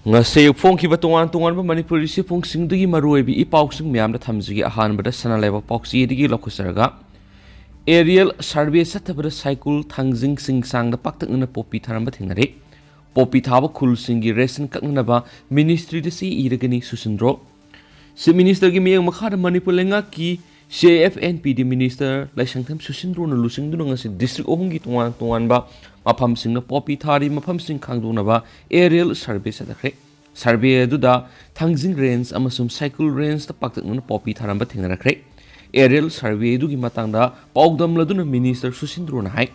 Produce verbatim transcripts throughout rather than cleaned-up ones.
ꯉꯁꯤ ꯐꯣꯡꯈꯤꯕ ꯇꯣꯉꯥꯟ ꯇꯣꯉꯥꯟꯕ ꯃꯅꯤꯄꯨꯔꯤ ꯆꯦꯐꯣꯡꯁꯤꯡꯗꯒꯤ ꯃꯔꯨꯑꯣꯏꯕ ꯏ ꯄꯥꯎꯁꯤꯡ ꯃꯌꯥꯝꯗ ꯊꯝꯖꯒꯦ꯫ ꯑꯍꯥꯟꯕꯗ ꯁꯅꯥ ꯂꯩꯕꯥꯛ ꯄꯥꯎꯆꯦꯗꯒꯤ ꯂꯧꯈꯠꯆꯔꯒ, aerial survey ꯆꯠꯊꯕꯗ ꯁꯥꯏꯀꯨꯜ, ꯊꯥꯡꯖꯤꯡ, ꯁꯤꯡꯁꯥꯡꯗ ꯄꯥꯛꯇꯛꯅꯅ ꯄꯣꯄꯤ ꯊꯥꯔꯝꯕ ꯊꯦꯡꯅꯔꯦ꯫ ꯄꯣꯄꯤ ꯊꯥꯕ ꯈꯨꯜꯁꯤꯡꯒꯤ ꯔꯦꯁꯟ ꯀꯛꯅꯅꯕ ꯃꯤꯅꯤꯁꯇ꯭ꯔꯤꯗ ꯆꯦ ꯏꯔꯒꯅꯤ ꯁꯨꯁꯤꯟꯗ꯭ꯔꯣ꯫ ꯆꯤꯐ ꯃꯤꯅꯤꯁꯇꯔꯒꯤ ꯃꯤꯠꯌꯦꯡ ꯃꯈꯥꯗ ꯃꯅꯤꯄꯨꯔ ꯂꯩꯉꯥꯛꯀꯤ ꯁꯤ A F N P D minister ꯂꯩꯁꯪꯊꯦꯝ ꯁꯨꯁꯤꯟꯗ꯭ꯔꯣꯅ ꯂꯨꯆꯤꯡꯗꯨꯅ ꯉꯁꯤ ꯗꯤꯁꯇ꯭ꯔꯤꯛ ꯑꯍꯨꯝꯒꯤ ꯇꯣꯉꯥꯟ ꯇꯣꯉꯥꯟꯕ ꯃꯐꯝꯁꯤꯡꯗ ꯄꯣꯄꯤ ꯊꯥꯔꯤ ꯃꯐꯝꯁꯤꯡ ꯈꯪꯗꯣꯛꯅꯕ aerial survey ꯆꯠꯊꯈ꯭ꯔꯦ꯫ ꯁꯔꯚꯦ ꯑꯗꯨꯗ ꯊꯥꯡꯖꯤꯡ ꯔꯦꯟꯖ ꯑꯃꯁꯨꯡ ꯁꯥꯏꯀꯨꯜ ꯔꯦꯟꯖꯇ ꯄꯥꯛꯇꯛꯅꯅ ꯄꯣꯄꯤ ꯊꯥꯔꯝꯕ ꯊꯦꯡꯅꯔꯛꯈ꯭ꯔꯦ꯫ Aerial survey ꯑꯗꯨꯒꯤ ꯃꯇꯥꯡꯗ ꯄꯥꯎꯗꯝꯂꯗꯨꯅ ꯃꯤꯅꯤꯁꯇꯔ ꯁꯨꯁꯤꯟꯗ꯭ꯔꯣꯅ ꯍꯥꯏ,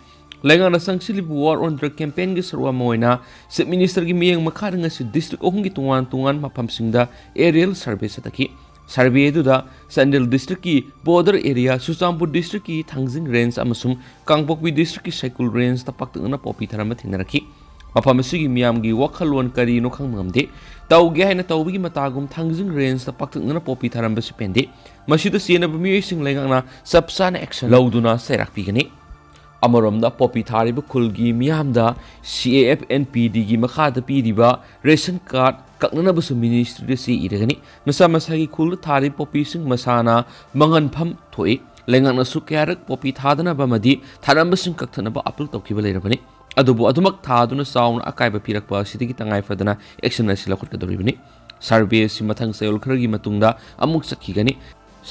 ꯂꯩꯉꯥꯛꯅ ꯆꯪꯁꯤꯜꯂꯤꯕ War on Drug campaignꯒꯤ ꯁꯔꯨꯛ ꯑꯃ ꯑꯣꯏꯅ ꯆꯤꯐ ꯃꯤꯅꯤꯁꯇꯔꯒꯤ ꯃꯤꯠꯌꯦꯡ ꯃꯈꯥꯗ ꯉꯁꯤ ꯗꯤꯁꯇ꯭ꯔꯤꯛ ꯑꯍꯨꯝꯒꯤ ꯇꯣꯉꯥꯟ ꯇꯣꯉꯥꯟꯕ ꯃꯐꯝꯁꯤꯡꯗ aerial survey ꯆꯠꯊꯈꯤ꯫ ꯁꯔꯚꯦ ꯑꯗꯨꯗ ꯆꯥꯟꯗꯦꯜ ꯗꯤꯁꯇ꯭ꯔꯤꯛꯀꯤ border area, ꯆꯨꯔꯆꯥꯟꯄꯨꯔ ꯗꯤꯁꯇ꯭ꯔꯤꯛꯀꯤ ꯊꯥꯡꯖꯤꯡ ꯔꯦꯟꯖ ꯑꯃꯁꯨꯡ ꯀꯥꯡꯄꯣꯛꯄꯤ ꯗꯤꯁꯇ꯭ꯔꯤꯛꯀꯤ ꯁꯥꯏꯀꯨꯜ ꯔꯦꯟꯖꯇ ꯄꯥꯛꯇꯛꯅꯅ ꯄꯣꯄꯤ ꯊꯥꯔꯝꯕ ꯊꯦꯡꯅꯔꯛꯈꯤ꯫ ꯃꯐꯝ ꯑꯁꯤꯒꯤ ꯃꯤꯌꯥꯝꯒꯤ ꯋꯥꯈꯜꯂꯣꯟ ꯀꯔꯤꯅꯣ ꯈꯪꯕ ꯉꯝꯗꯦ꯫ ꯇꯧꯒꯦ ꯍꯥꯏꯅ ꯇꯧꯕꯒꯤ ꯃꯇꯥꯒꯨꯝ ꯊꯥꯡꯖꯤꯡ ꯔꯦꯟꯖꯇ ꯄꯥꯛꯇꯛꯅꯅ ꯄꯣꯄꯤ ꯊꯥꯔꯝꯕꯁꯤ ꯄꯦꯟꯗꯦ꯫ ꯃꯁꯤꯗ ꯆꯦꯟꯅꯕ ꯃꯤꯑꯣꯏꯁꯤꯡ ꯂꯩꯉꯥꯛꯅ ꯆꯞ ꯆꯥꯅ action ꯂꯧꯗꯨꯅ ꯆꯩꯔꯥꯛ ꯄꯤꯒꯅꯤ꯫ ꯑꯃꯔꯣꯝꯗ ꯄꯣꯄꯤ ꯊꯥꯔꯤꯕ ꯈꯨꯜꯒꯤ ꯃꯤꯌꯥꯝꯗ ꯁꯤ ꯑꯦ ꯑꯦꯐ ꯑꯦꯟ ꯄꯤ ꯗꯤꯒꯤ ꯃꯈꯥꯗ ꯄꯤꯔꯤꯕ ꯔꯦꯁꯟ ꯀꯥꯔꯗ ꯀꯛꯅꯅꯕꯁꯨ ꯃꯤꯅꯤꯁꯇ꯭ꯔꯤꯗ ꯆꯦ ꯏꯔꯒꯅꯤ꯫ ꯃꯁꯥ ꯃꯁꯥꯒꯤ ꯈꯨꯜꯗ ꯊꯥꯔꯤꯕ ꯄꯣꯄꯤꯁꯤꯡ ꯃꯁꯥꯅ ꯃꯪꯍꯟꯐꯝ ꯊꯣꯛꯏ꯫ ꯂꯩꯉꯥꯛꯅꯁꯨ ꯀꯌꯥꯔꯛ ꯄꯣꯄꯤ ꯊꯥꯗꯅꯕ ꯑꯃꯗꯤ ꯊꯥꯔꯝꯕꯁꯤꯡ ꯀꯛꯊꯠꯅꯕ ꯑꯥꯄꯤꯜ ꯇꯧꯈꯤꯕ ꯂꯩꯔꯕꯅꯤ꯫ ꯑꯗꯨꯕꯨ ꯑꯗꯨꯃꯛ ꯊꯥꯗꯨꯅ ꯆꯥꯎꯅ ꯑꯀꯥꯏꯕ ꯄꯤꯔꯛꯄ ꯑꯁꯤꯗꯒꯤ ꯇꯉꯥꯏ ꯐꯗꯅ action ꯑꯁꯤ ꯂꯧꯈꯠꯀꯗꯧꯔꯤꯕꯅꯤ꯫ ꯁꯔꯚꯦ ꯑꯁꯤ ꯃꯊꯪ ꯆꯌꯣꯜ ꯈꯔꯒꯤ ꯃꯇꯨꯡꯗ ꯑꯃꯨꯛ ꯆꯠꯈꯤꯒꯅꯤ꯫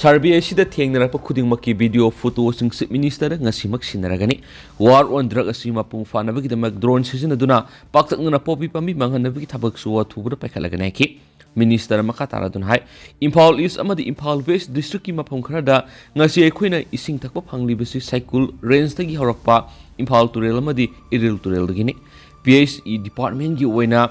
ꯁꯔꯚꯦ ꯑꯁꯤꯗ ꯊꯦꯡꯅꯔꯛꯄ ꯈꯨꯗꯤꯡꯃꯛꯀꯤ video, photoꯁꯤꯡ ꯆꯤꯐ ꯃꯤꯅꯤꯁꯇꯔꯗ ꯉꯁꯤꯃꯛ ꯁꯤꯟꯅꯔꯒꯅꯤ꯫ War on Drug ꯑꯁꯤ ꯃꯄꯨꯡ ꯐꯥꯅꯕꯒꯤꯗꯃꯛ drone ꯁꯤꯖꯤꯟꯅꯗꯨꯅ ꯄꯥꯛꯇꯛꯅꯅ ꯄꯣꯄꯤ ꯄꯥꯝꯕꯤ ꯃꯥꯡꯍꯟꯅꯕꯒꯤ ꯊꯕꯛꯁꯨ ꯑꯊꯨꯕꯗ ꯄꯥꯏꯈꯠꯂꯒꯅꯤ ꯍꯥꯏꯈꯤ꯫ ꯃꯤꯅꯤꯁꯇꯔ ꯃꯈꯥ ꯇꯥꯔꯗꯨꯅ ꯍꯥꯏ, ꯏꯝꯐꯥꯜ ꯏꯁ ꯑꯃꯗꯤ ꯏꯝꯐꯥꯜ ꯋꯦꯁ ꯗꯤꯁꯇ꯭ꯔꯤꯛꯀꯤ ꯃꯐꯝ ꯈꯔꯗ ꯉꯁꯤ ꯑꯩꯈꯣꯏꯅ ꯏꯁꯤꯡ ꯊꯛꯄ ꯐꯪꯂꯤꯕꯁꯤ ꯁꯥꯏꯀꯨꯜ ꯔꯦꯟꯖꯇꯒꯤ ꯍꯧꯔꯛꯄ ꯏꯝꯐꯥꯜ ꯇꯨꯔꯦꯜ ꯑꯃꯗꯤ ꯏꯔꯤꯜ ꯇꯨꯔꯦꯜꯗꯒꯤꯅꯤ꯫ ꯄꯤ ꯑꯩꯆ ꯏ ꯗꯤꯄꯥꯔꯠꯃꯦꯟꯒꯤ ꯑꯣꯏꯅ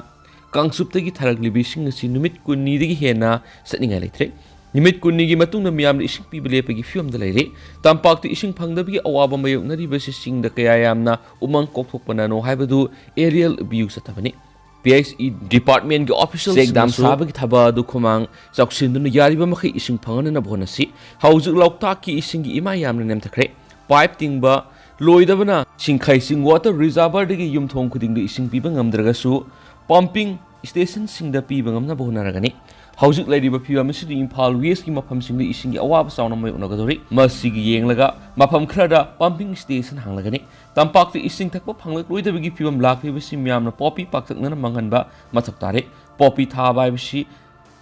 ꯀꯥꯡꯆꯨꯞꯇꯒꯤ ꯊꯥꯔꯛꯂꯤꯕ ꯏꯁꯤꯡ ꯑꯁꯤ ꯅꯨꯃꯤꯠ ꯀꯨꯟꯅꯤꯗꯒꯤ ꯍꯦꯟꯅ ꯆꯠꯅꯤꯡꯉꯥꯏ ꯂꯩꯇ꯭ꯔꯦ꯫ ꯅꯨꯃꯤꯠ ꯀꯨꯟꯅꯤꯒꯤ ꯃꯇꯨꯡꯗ ꯃꯤꯌꯥꯝꯅ ꯏꯁꯤꯡ ꯄꯤꯕ ꯂꯦꯞꯄꯒꯤ ꯐꯤꯕꯝꯗ ꯂꯩꯔꯦ꯫ ꯇꯝꯄꯥꯛꯇ ꯏꯁꯤꯡ ꯐꯪꯗꯕꯒꯤ ꯑꯋꯥꯕ ꯃꯥꯌꯣꯛꯅꯔꯤꯕꯁꯤ ꯆꯤꯡꯗ ꯀꯌꯥ ꯌꯥꯝꯅ ꯎꯃꯪ ꯀꯣꯛꯊꯣꯛꯄꯅꯅꯣ ꯍꯥꯏꯕꯗꯨ aerial view ꯆꯠꯊꯕꯅꯤ꯫ P H E ꯗꯤꯄꯥꯔꯠꯃꯦꯟꯒꯤ ꯑꯣꯐꯤꯁꯤꯌꯦꯜꯁꯤꯡꯅꯁꯨ ꯆꯦꯛ ꯗꯥꯝ ꯁꯥꯕꯒꯤ ꯊꯕꯛ ꯑꯗꯨ ꯈꯨꯃꯥꯡ ꯆꯥꯎꯁꯤꯟꯗꯨꯅ ꯌꯥꯔꯤꯕ ꯃꯈꯩ ꯏꯁꯤꯡ ꯐꯪꯍꯟꯅꯅꯕ ꯍꯣꯠꯅꯁꯤ꯫ ꯍꯧꯖꯤꯛ ꯂꯣꯛꯇꯥꯛꯀꯤ ꯏꯁꯤꯡꯒꯤ ꯏꯃꯥꯏ ꯌꯥꯝꯅ ꯅꯦꯝꯊꯈ꯭ꯔꯦ꯫ ꯄꯥꯏꯞ ꯇꯤꯡꯕ ꯂꯣꯏꯗꯕꯅ ꯁꯤꯡꯈꯩ ꯆꯤꯡ water reservoirꯗꯒꯤ ꯌꯨꯝꯊꯣꯡ ꯈꯨꯗꯤꯡꯗ ꯏꯁꯤꯡ ꯄꯤꯕ ꯉꯝꯗ꯭ꯔꯒꯁꯨ, pumping ꯁ꯭ꯇꯦꯁꯟꯁꯤꯡꯗ ꯄꯤꯕ ꯉꯝꯅꯕ ꯍꯣꯠꯅꯔꯒꯅꯤ꯫ ꯍꯧꯖꯤꯛ ꯂꯩꯔꯤꯕ ꯐꯤꯕꯝ ꯑꯁꯤꯗ ꯏꯝꯐꯥꯜ ꯋꯦꯁꯀꯤ ꯃꯐꯝꯁꯤꯡꯗ ꯏꯁꯤꯡꯒꯤ ꯑꯋꯥꯕ ꯆꯥꯎꯅ ꯃꯥꯌꯣꯛꯅꯒꯗꯧꯔꯤ꯫ ꯃꯁꯤꯒꯤ ꯌꯦꯡꯂꯒ ꯃꯐꯝ ꯈꯔꯗ ꯄꯝꯄꯤꯡ ꯁ꯭ꯇꯦꯁꯟ ꯍꯥꯡꯂꯒꯅꯤ꯫ ꯇꯝꯄꯥꯛꯇ ꯏꯁꯤꯡ ꯊꯛꯄ ꯐꯪꯂꯛꯂꯣꯏꯗꯕꯒꯤ ꯐꯤꯕꯝ ꯂꯥꯛꯂꯤꯕꯁꯤ ꯃꯤꯌꯥꯝꯅ ꯄꯣꯄꯤ ꯄꯥꯛꯇꯛꯅꯅ ꯃꯥꯡꯍꯟꯕ ꯃꯊꯧ ꯇꯥꯔꯦ꯫ ꯄꯣꯄꯤ ꯊꯥꯕ ꯍꯥꯏꯕꯁꯤ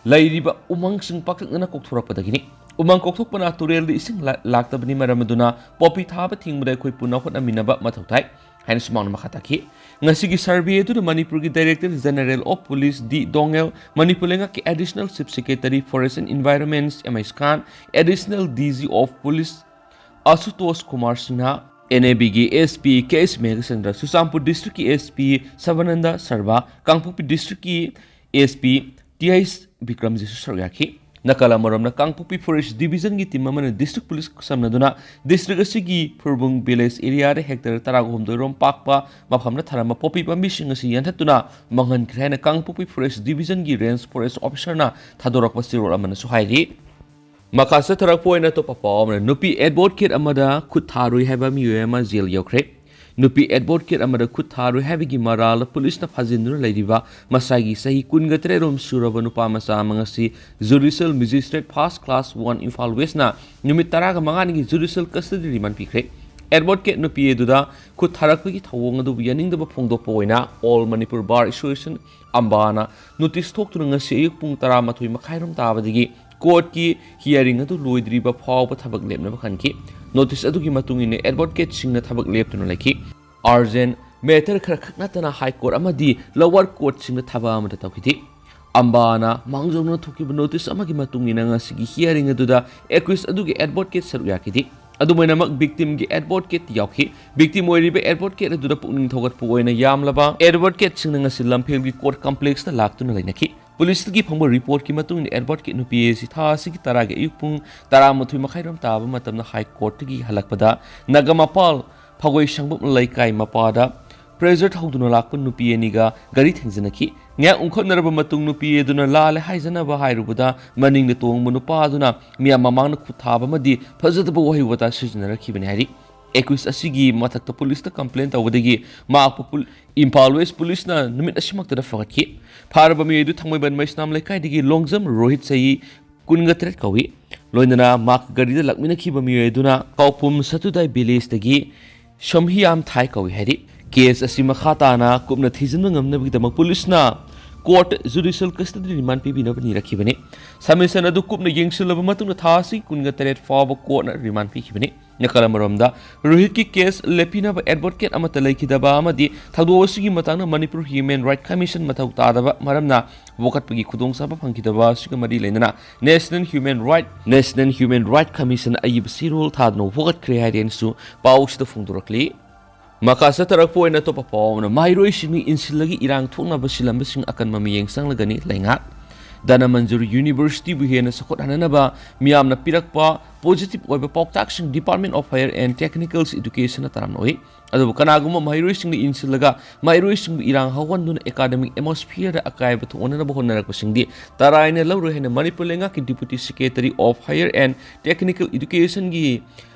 ꯂꯩꯔꯤꯕ ꯎꯃꯪꯁꯤꯡ ꯄꯥꯛꯇꯛꯅꯅ ꯀꯣꯛꯊꯣꯔꯛꯄꯗꯒꯤꯅꯤ꯫ ꯎꯃꯪ ꯀꯣꯛꯊꯣꯛꯄꯅ ꯇꯨꯔꯦꯜꯗ ꯏꯁꯤꯡ ꯂꯥ-, ꯂꯥꯛꯇꯕꯅꯤ, ꯃꯔꯝ ꯑꯗꯨꯅ ꯄꯣꯄꯤ ꯊꯥꯕ ꯊꯤꯡꯕꯗ ꯑꯩꯈꯣꯏ ꯄꯨꯟꯅ ꯍꯣꯠꯅꯃꯤꯟꯅꯕ ꯃꯊꯧ ꯇꯥꯏ ꯍꯥꯏꯅ ꯁꯨꯃꯥꯡꯅ ꯃꯈꯥ ꯇꯥꯈꯤ꯫ ꯉꯁꯤꯒꯤ ꯁꯔꯚꯦ ꯑꯗꯨꯗ ꯃꯅꯤꯄꯨꯔꯒꯤ Director General of Police ꯗꯤ ꯗꯣꯉꯦꯜ, ꯃꯅꯤꯄꯨꯔ ꯂꯩꯉꯥꯛꯀꯤ Additional Chief Secretary Forest and Environment M H Khan, Additional D G of Police Ashutosh Kumar Singh, N A ꯕꯤꯒꯤ S P K S Meghachandra, Churachandpur ꯗꯤꯁꯇ꯭ꯔꯤꯛꯀꯤ ꯑꯦꯁ ꯄꯤ ꯁꯕꯥꯅꯟꯗ ꯁꯔꯕꯥ, ꯀꯥꯡꯄꯣꯛꯄꯤ ꯗꯤꯁꯇ꯭ꯔꯤꯛꯀꯤ ꯑꯦꯁ ꯄꯤ ꯇꯤ ꯑꯩꯆ ꯕꯤꯀ꯭ꯔꯝꯖꯤꯠꯁꯨ ꯁꯔꯨꯛ ꯌꯥꯈꯤ꯫ ꯅꯥꯀꯜ ꯑꯃꯔꯣꯝꯅ ꯀꯥꯡꯄꯣꯛꯄꯤ ꯐꯣꯔꯦꯁ ꯗꯤꯕꯤꯖꯟꯒꯤ ꯇꯤꯝ ꯑꯃꯅ ꯗꯤꯁꯇ꯭ꯔꯤꯛ ꯄꯨꯂꯤꯁ ꯈꯨꯠꯁꯝꯅꯗꯨꯅ ꯗꯤꯁꯇ꯭ꯔꯤꯛ ꯑꯁꯤꯒꯤ ꯐꯨꯔꯕꯨꯡ village ꯑꯦꯔꯤꯌꯥꯗ ꯍꯦꯛꯇꯔ ꯇꯔꯥꯍꯨꯝꯗꯣꯏ ꯔꯣꯝ ꯄꯥꯛꯄ ꯃꯐꯝꯗ ꯊꯥꯔꯝꯕ ꯄꯣꯄꯤ ꯄꯥꯝꯕꯤꯁꯤꯡ ꯑꯁꯤ ꯌꯥꯟꯊꯠꯇꯨꯅ ꯃꯥꯡꯍꯟꯈ꯭ꯔꯦ ꯍꯥꯏꯅ ꯀꯥꯡꯄꯣꯛꯄꯤ ꯐꯣꯔꯦꯁ ꯗꯤꯕꯤꯖꯟꯒꯤ ꯔꯦꯟꯖ ꯐꯣꯔꯦꯁ ꯑꯣꯐꯤꯁꯔꯅ ꯊꯥꯗꯣꯔꯛꯄ ꯆꯦꯔꯣꯜ ꯑꯃꯅꯁꯨ ꯍꯥꯏꯔꯤ꯫ ꯃꯈꯥ ꯆꯠꯊꯔꯛꯄ ꯑꯣꯏꯅ ꯑꯇꯣꯞꯄ ꯄꯥꯎ ꯑꯃꯅ, ꯅꯨꯄꯤ ꯑꯦꯗꯚꯣꯀꯦꯠ ꯑꯃꯗ ꯈꯨꯠ ꯊꯥꯔꯨꯏ ꯍꯥꯏꯕ ꯃꯤꯑꯣꯏ ꯑꯃ ꯖꯦꯜ ꯌꯧꯈ꯭ꯔꯦ꯫ ꯅꯨꯄꯤ ꯑꯦꯗꯚꯣꯀꯦꯠ ꯑꯃꯗ ꯈꯨꯠ ꯊꯥꯔꯨꯏ ꯍꯥꯏꯕꯒꯤ ꯃꯔꯥꯜꯗ ꯄꯨꯂꯤꯁꯅ ꯐꯥꯖꯤꯟꯗꯨꯅ ꯂꯩꯔꯤꯕ ꯃꯁꯥꯒꯤ ꯆꯍꯤ ꯀꯨꯟꯒ ꯇꯔꯦꯠ ꯔꯣꯝ ꯁꯨꯔꯕ ꯅꯨꯄꯥ ꯃꯆꯥ ꯑꯃ ꯉꯁꯤ judicial magistrate first class one Imphal ꯋꯦꯁꯅ ꯅꯨꯃꯤꯠ ꯇꯔꯥꯒ ꯃꯉꯥꯅꯤꯒꯤ ꯖꯨꯗꯤꯁꯤꯌꯦꯜ ꯀꯁꯇꯗꯤ ꯔꯤꯃꯥꯟ ꯄꯤꯈ꯭ꯔꯦ꯫ ꯑꯦꯗꯚꯣꯀꯦꯠ ꯅꯨꯄꯤ ꯑꯗꯨꯗ ꯈꯨꯠ ꯊꯥꯔꯛꯄꯒꯤ ꯊꯧꯑꯣꯡ ꯑꯗꯨꯕꯨ ꯌꯥꯅꯤꯡꯗꯕ ꯐꯣꯡꯗꯣꯛꯄ ꯑꯣꯏꯅ ꯑꯣꯜ ꯃꯅꯤꯄꯨꯔ ꯕꯥꯔ ꯑꯦꯁꯣꯁꯤꯌꯦꯁꯟ ꯑꯝꯕꯥꯅ ꯅꯣꯇꯤꯁ ꯊꯣꯛꯇꯨꯅ ꯉꯁꯤ ꯑꯌꯨꯛ ꯄꯨꯡ ꯇꯔꯥꯃꯥꯊꯣꯏ ꯃꯈꯥꯏꯔꯣꯝ ꯇꯥꯕꯗꯒꯤ ꯀꯣꯔꯠꯀꯤ ꯍꯤꯌꯥꯔꯤꯡ ꯑꯗꯨ ꯂꯣꯏꯗ꯭ꯔꯤꯕ ꯐꯥꯎꯕ ꯊꯕꯛ ꯂꯦꯞꯅꯕ ꯈꯟꯈꯤ꯫ ꯅꯣꯇꯤꯁ ꯑꯗꯨꯒꯤ ꯃꯇꯨꯡ ꯏꯟꯅ ꯑꯦꯗꯚꯣꯀꯦꯠꯁꯤꯡꯅ ꯊꯕꯛ ꯂꯦꯞꯇꯨꯅ ꯂꯩꯈꯤ꯫ ꯑꯥꯔꯖꯦꯟ ꯃꯦꯇꯔ ꯈꯔ ꯈꯛ ꯅꯠꯇꯅ ꯍꯥꯏ ꯀꯣꯔꯠ ꯑꯃꯗꯤ ꯂꯣꯋꯔ ꯀꯣꯔꯠꯁꯤꯡꯗ ꯊꯕꯛ ꯑꯃꯗ ꯇꯧꯈꯤꯗꯦ꯫ ꯑꯝꯕꯥꯅ ꯃꯥꯡꯖꯧꯅꯅ ꯊꯣꯛꯈꯤꯕ ꯅꯣꯇꯤꯁ ꯑꯃꯒꯤ ꯃꯇꯨꯡ ꯏꯟꯅ ꯉꯁꯤꯒꯤ ꯍꯤꯌꯥꯔꯤꯡ ꯑꯗꯨꯗ ꯑꯦꯀ꯭ꯌꯨꯁ ꯑꯗꯨꯒꯤ ꯑꯦꯗꯚꯣꯀꯦꯠ ꯁꯔꯨꯛ ꯌꯥꯈꯤꯗꯦ꯫ ꯑꯗꯨꯃꯥꯏꯅꯃꯛ ꯚꯤꯛꯇꯤꯝꯒꯤ ꯑꯦꯗꯚꯣꯀꯦꯠ ꯌꯥꯎꯈꯤ꯫ ꯚꯤꯛꯇꯤꯝ ꯑꯣꯏꯔꯤꯕ ꯑꯦꯗꯚꯣꯀꯦꯠ ꯑꯗꯨꯗ ꯄꯨꯛꯅꯤꯡ ꯊꯧꯒꯠꯄ ꯑꯣꯏꯅ ꯌꯥꯝꯂꯕ ꯑꯦꯗꯚꯣꯀꯦꯠꯁꯤꯡꯅ ꯉꯁꯤ ꯂꯝꯐꯦꯜꯒꯤ ꯀꯣꯔꯠ ꯀꯝꯄ꯭ꯂꯦꯛꯁꯇ ꯂꯥꯛꯇꯨꯅ ꯂꯩꯅꯈꯤ꯫ ꯄꯨꯂꯤꯁꯇꯒꯤ ꯐꯪꯕ ꯔꯤꯄꯣꯔꯠꯀꯤ ꯃꯇꯨꯡ ꯏꯟꯅ ꯑꯦꯗꯚꯣꯀꯦꯠ ꯅꯨꯄꯤ ꯑꯁꯤ ꯊꯥ ꯑꯁꯤꯒꯤ ꯇꯔꯥꯒꯤ ꯑꯌꯨꯛ ꯄꯨꯡ ꯇꯔꯥꯃꯥꯊꯣꯏ ꯃꯈꯥꯏꯔꯣꯝ ꯇꯥꯕ ꯃꯇꯝꯗ ꯍꯥꯏ ꯀꯣꯔꯠꯇꯒꯤ ꯍꯜꯂꯛꯄꯗ ꯅꯥꯒꯥꯃꯄꯥꯜ ꯐꯒꯣꯏ ꯁꯪꯕꯝ ꯂꯩꯀꯥꯏ ꯃꯄꯥꯗ ꯄ꯭ꯔꯦꯖꯔ ꯊꯧꯗꯨꯅ ꯂꯥꯛꯄ ꯅꯨꯄꯤ ꯑꯅꯤꯒ ꯒꯥꯔꯤ ꯊꯦꯡꯖꯤꯟꯅꯈꯤ꯫ ꯉꯥꯏꯍꯥꯛ ꯎꯪꯈꯠꯅꯔꯕ ꯃꯇꯨꯡ ꯅꯨꯄꯤ ꯑꯗꯨꯅ ꯂꯥꯜꯂꯦ ꯍꯥꯏꯖꯅꯕ ꯍꯥꯏꯔꯨꯕꯗ ꯃꯅꯤꯡꯗ ꯇꯣꯡꯕ ꯅꯨꯄꯥ ꯑꯗꯨꯅ ꯃꯤꯌꯥꯝ ꯃꯃꯥꯡꯗ ꯈꯨꯠ ꯊꯥꯕ ꯑꯃꯗꯤ ꯐꯖꯗꯕ ꯋꯥꯍꯩ ꯋꯥꯇꯥ ꯁꯤꯖꯤꯟꯅꯔꯛꯈꯤꯕꯅꯤ ꯍꯥꯏꯔꯤ꯫ ꯑꯦꯀ꯭ꯌꯨꯁ ꯑꯁꯤꯒꯤ ꯃꯊꯛꯇ ꯄꯨꯂꯤꯁꯇ ꯀꯝꯄ꯭ꯂꯦꯟ ꯇꯧꯕꯗꯒꯤ ꯃꯍꯥꯛꯄꯨ ꯄꯨꯜ-, ꯏꯝꯐꯥꯜ ꯋꯦꯁ ꯄꯨꯂꯤꯁꯅ ꯅꯨꯃꯤꯠ ꯑꯁꯤꯃꯛꯇꯗ ꯐꯒꯠꯈꯤ꯫ ꯐꯥꯔꯕ ꯃꯤꯑꯣꯏ ꯑꯗꯨ ꯊꯥꯡꯃꯩꯕꯟ ꯃꯩꯁꯅꯥꯝ ꯂꯩꯀꯥꯏꯗꯒꯤ ꯂꯣꯡꯖꯝ ꯔꯣꯍꯤꯠ, ꯆꯍꯤ ꯀꯨꯟꯒ ꯇꯔꯦꯠ ꯀꯧꯏ꯫ ꯂꯣꯏꯅꯅ ꯃꯍꯥꯛꯀ ꯒꯥꯔꯤꯗ ꯂꯥꯛꯃꯤꯟꯅꯈꯤꯕ ꯃꯤꯑꯣꯏ ꯑꯗꯨꯅ ꯀꯥꯎꯄꯨꯝ ꯁꯇꯨꯗꯥꯏ ꯚꯤꯂꯦꯖꯇꯒꯤ ꯁꯣꯝꯍꯤꯌꯥꯝ ꯊꯥꯏ ꯀꯧꯏ ꯍꯥꯏꯔꯤ꯫ ꯀꯦꯁ ꯑꯁꯤ ꯃꯈꯥ ꯇꯥꯅ ꯀꯨꯞꯅ ꯊꯤꯖꯤꯟꯕ ꯉꯝꯅꯕꯒꯤꯗꯃꯛ ꯄꯨꯂꯤꯁꯅ ꯀꯣꯔꯠ ꯖꯨꯗꯤꯁꯤꯌꯦꯜ ꯀꯁꯇꯗꯤ ꯔꯤꯃꯥꯟ ꯄꯤꯕꯤꯅꯕ ꯅꯤꯔꯛꯈꯤꯕꯅꯤ꯫ ꯁꯕꯃꯤꯁꯟ ꯑꯗꯨ ꯀꯨꯞꯅ ꯌꯦꯡꯁꯤꯜꯂꯕ ꯃꯇꯨꯡꯗ ꯊꯥ ꯑꯁꯤ ꯀꯨꯟꯒ ꯇꯔꯦꯠ ꯐꯥꯎꯕ ꯀꯣꯔꯠꯅ ꯔꯤꯃꯥꯟ ꯄꯤꯈꯤꯕꯅꯤ꯫ ꯅꯥꯀꯜ ꯑꯃꯔꯣꯝꯗ, ꯔꯣꯍꯤꯠꯀꯤ ꯀꯦꯁ ꯂꯦꯞꯄꯤꯅꯕ ꯑꯦꯗꯚꯣꯀꯦꯠ ꯑꯃꯠꯇ ꯂꯩꯈꯤꯗꯕ ꯑꯃꯗꯤ ꯊꯧꯗꯣꯛ ꯑꯁꯤꯒꯤ ꯃꯇꯥꯡꯗ ꯃꯅꯤꯄꯨꯔ ꯍ꯭ꯌꯨꯃꯦꯟ ꯔꯥꯏꯠ ꯀꯃꯤꯁꯟ ꯃꯊꯧ ꯇꯥꯗꯕ ꯃꯔꯝꯅ ꯋꯥꯀꯠꯄꯒꯤ ꯈꯨꯗꯣꯡꯆꯥꯕ ꯐꯪꯈꯤꯗꯕ ꯑꯁꯤꯒ ꯃꯔꯤ ꯂꯩꯅꯅ National Human Right, National Human Right Commission ꯑꯏꯕ ꯆꯦꯔꯣꯜ ꯊꯥꯗꯨꯅ ꯋꯥꯀꯠꯈ꯭ꯔꯦ ꯍꯥꯏꯗꯅꯁꯨ ꯄꯥꯎꯁꯤꯗ ꯐꯣꯡꯗꯣꯔꯛꯂꯤ꯫ ꯃꯈꯥ ꯆꯠꯊꯔꯛꯄ ꯑꯣꯏꯅ ꯑꯇꯣꯞꯄ ꯄꯥꯎ ꯑꯃꯅ, ꯃꯍꯩꯔꯣꯏꯁꯤꯡꯅ ꯏꯟꯁꯤꯜꯂꯒ ꯏꯔꯥꯡ ꯊꯣꯛꯅꯕ ꯁꯤꯜꯂꯝꯕꯁꯤꯡ ꯑꯀꯟꯕ ꯃꯤꯠꯌꯦꯡ ꯆꯪꯂꯒꯅꯤ ꯂꯩꯉꯥꯛ꯫ ꯙꯅꯃꯟꯖꯨꯔꯤ ꯌꯨꯅꯤꯚꯔꯁꯤꯇꯤꯕꯨ ꯍꯦꯟꯅ ꯆꯥꯎꯈꯠꯍꯟꯅꯅꯕ ꯃꯤꯌꯥꯝꯅ ꯄꯤꯔꯛꯄ ꯄꯣꯖꯤꯇꯤꯚ ꯑꯣꯏꯕ ꯄꯥꯎꯇꯥꯛꯁꯤꯡ Department of Higher and Technical Educationꯅ ꯇꯔꯥꯝꯅ ꯑꯣꯛꯏ꯫ ꯑꯗꯨꯕꯨ ꯀꯅꯥꯒꯨꯝꯕ ꯃꯍꯩꯔꯣꯏꯁꯤꯡꯅ ꯏꯟꯁꯤꯜꯂꯒ ꯃꯍꯩꯔꯣꯏꯁꯤꯡꯕꯨ ꯏꯔꯥꯡ ꯍꯧꯍꯟꯗꯨꯅ academic atmosphereꯗ ꯑꯀꯥꯏꯕ ꯊꯣꯛꯍꯟꯅꯕ ꯍꯣꯠꯅꯔꯛꯄꯁꯤꯡꯗꯤ ꯇꯔꯥꯏꯅ ꯂꯧꯔꯣꯏ ꯍꯥꯏꯅ ꯃꯅꯤꯄꯨꯔ ꯂꯩꯉꯥꯛꯀꯤ Deputy Secretary of Higher and Technical Educationꯒꯤ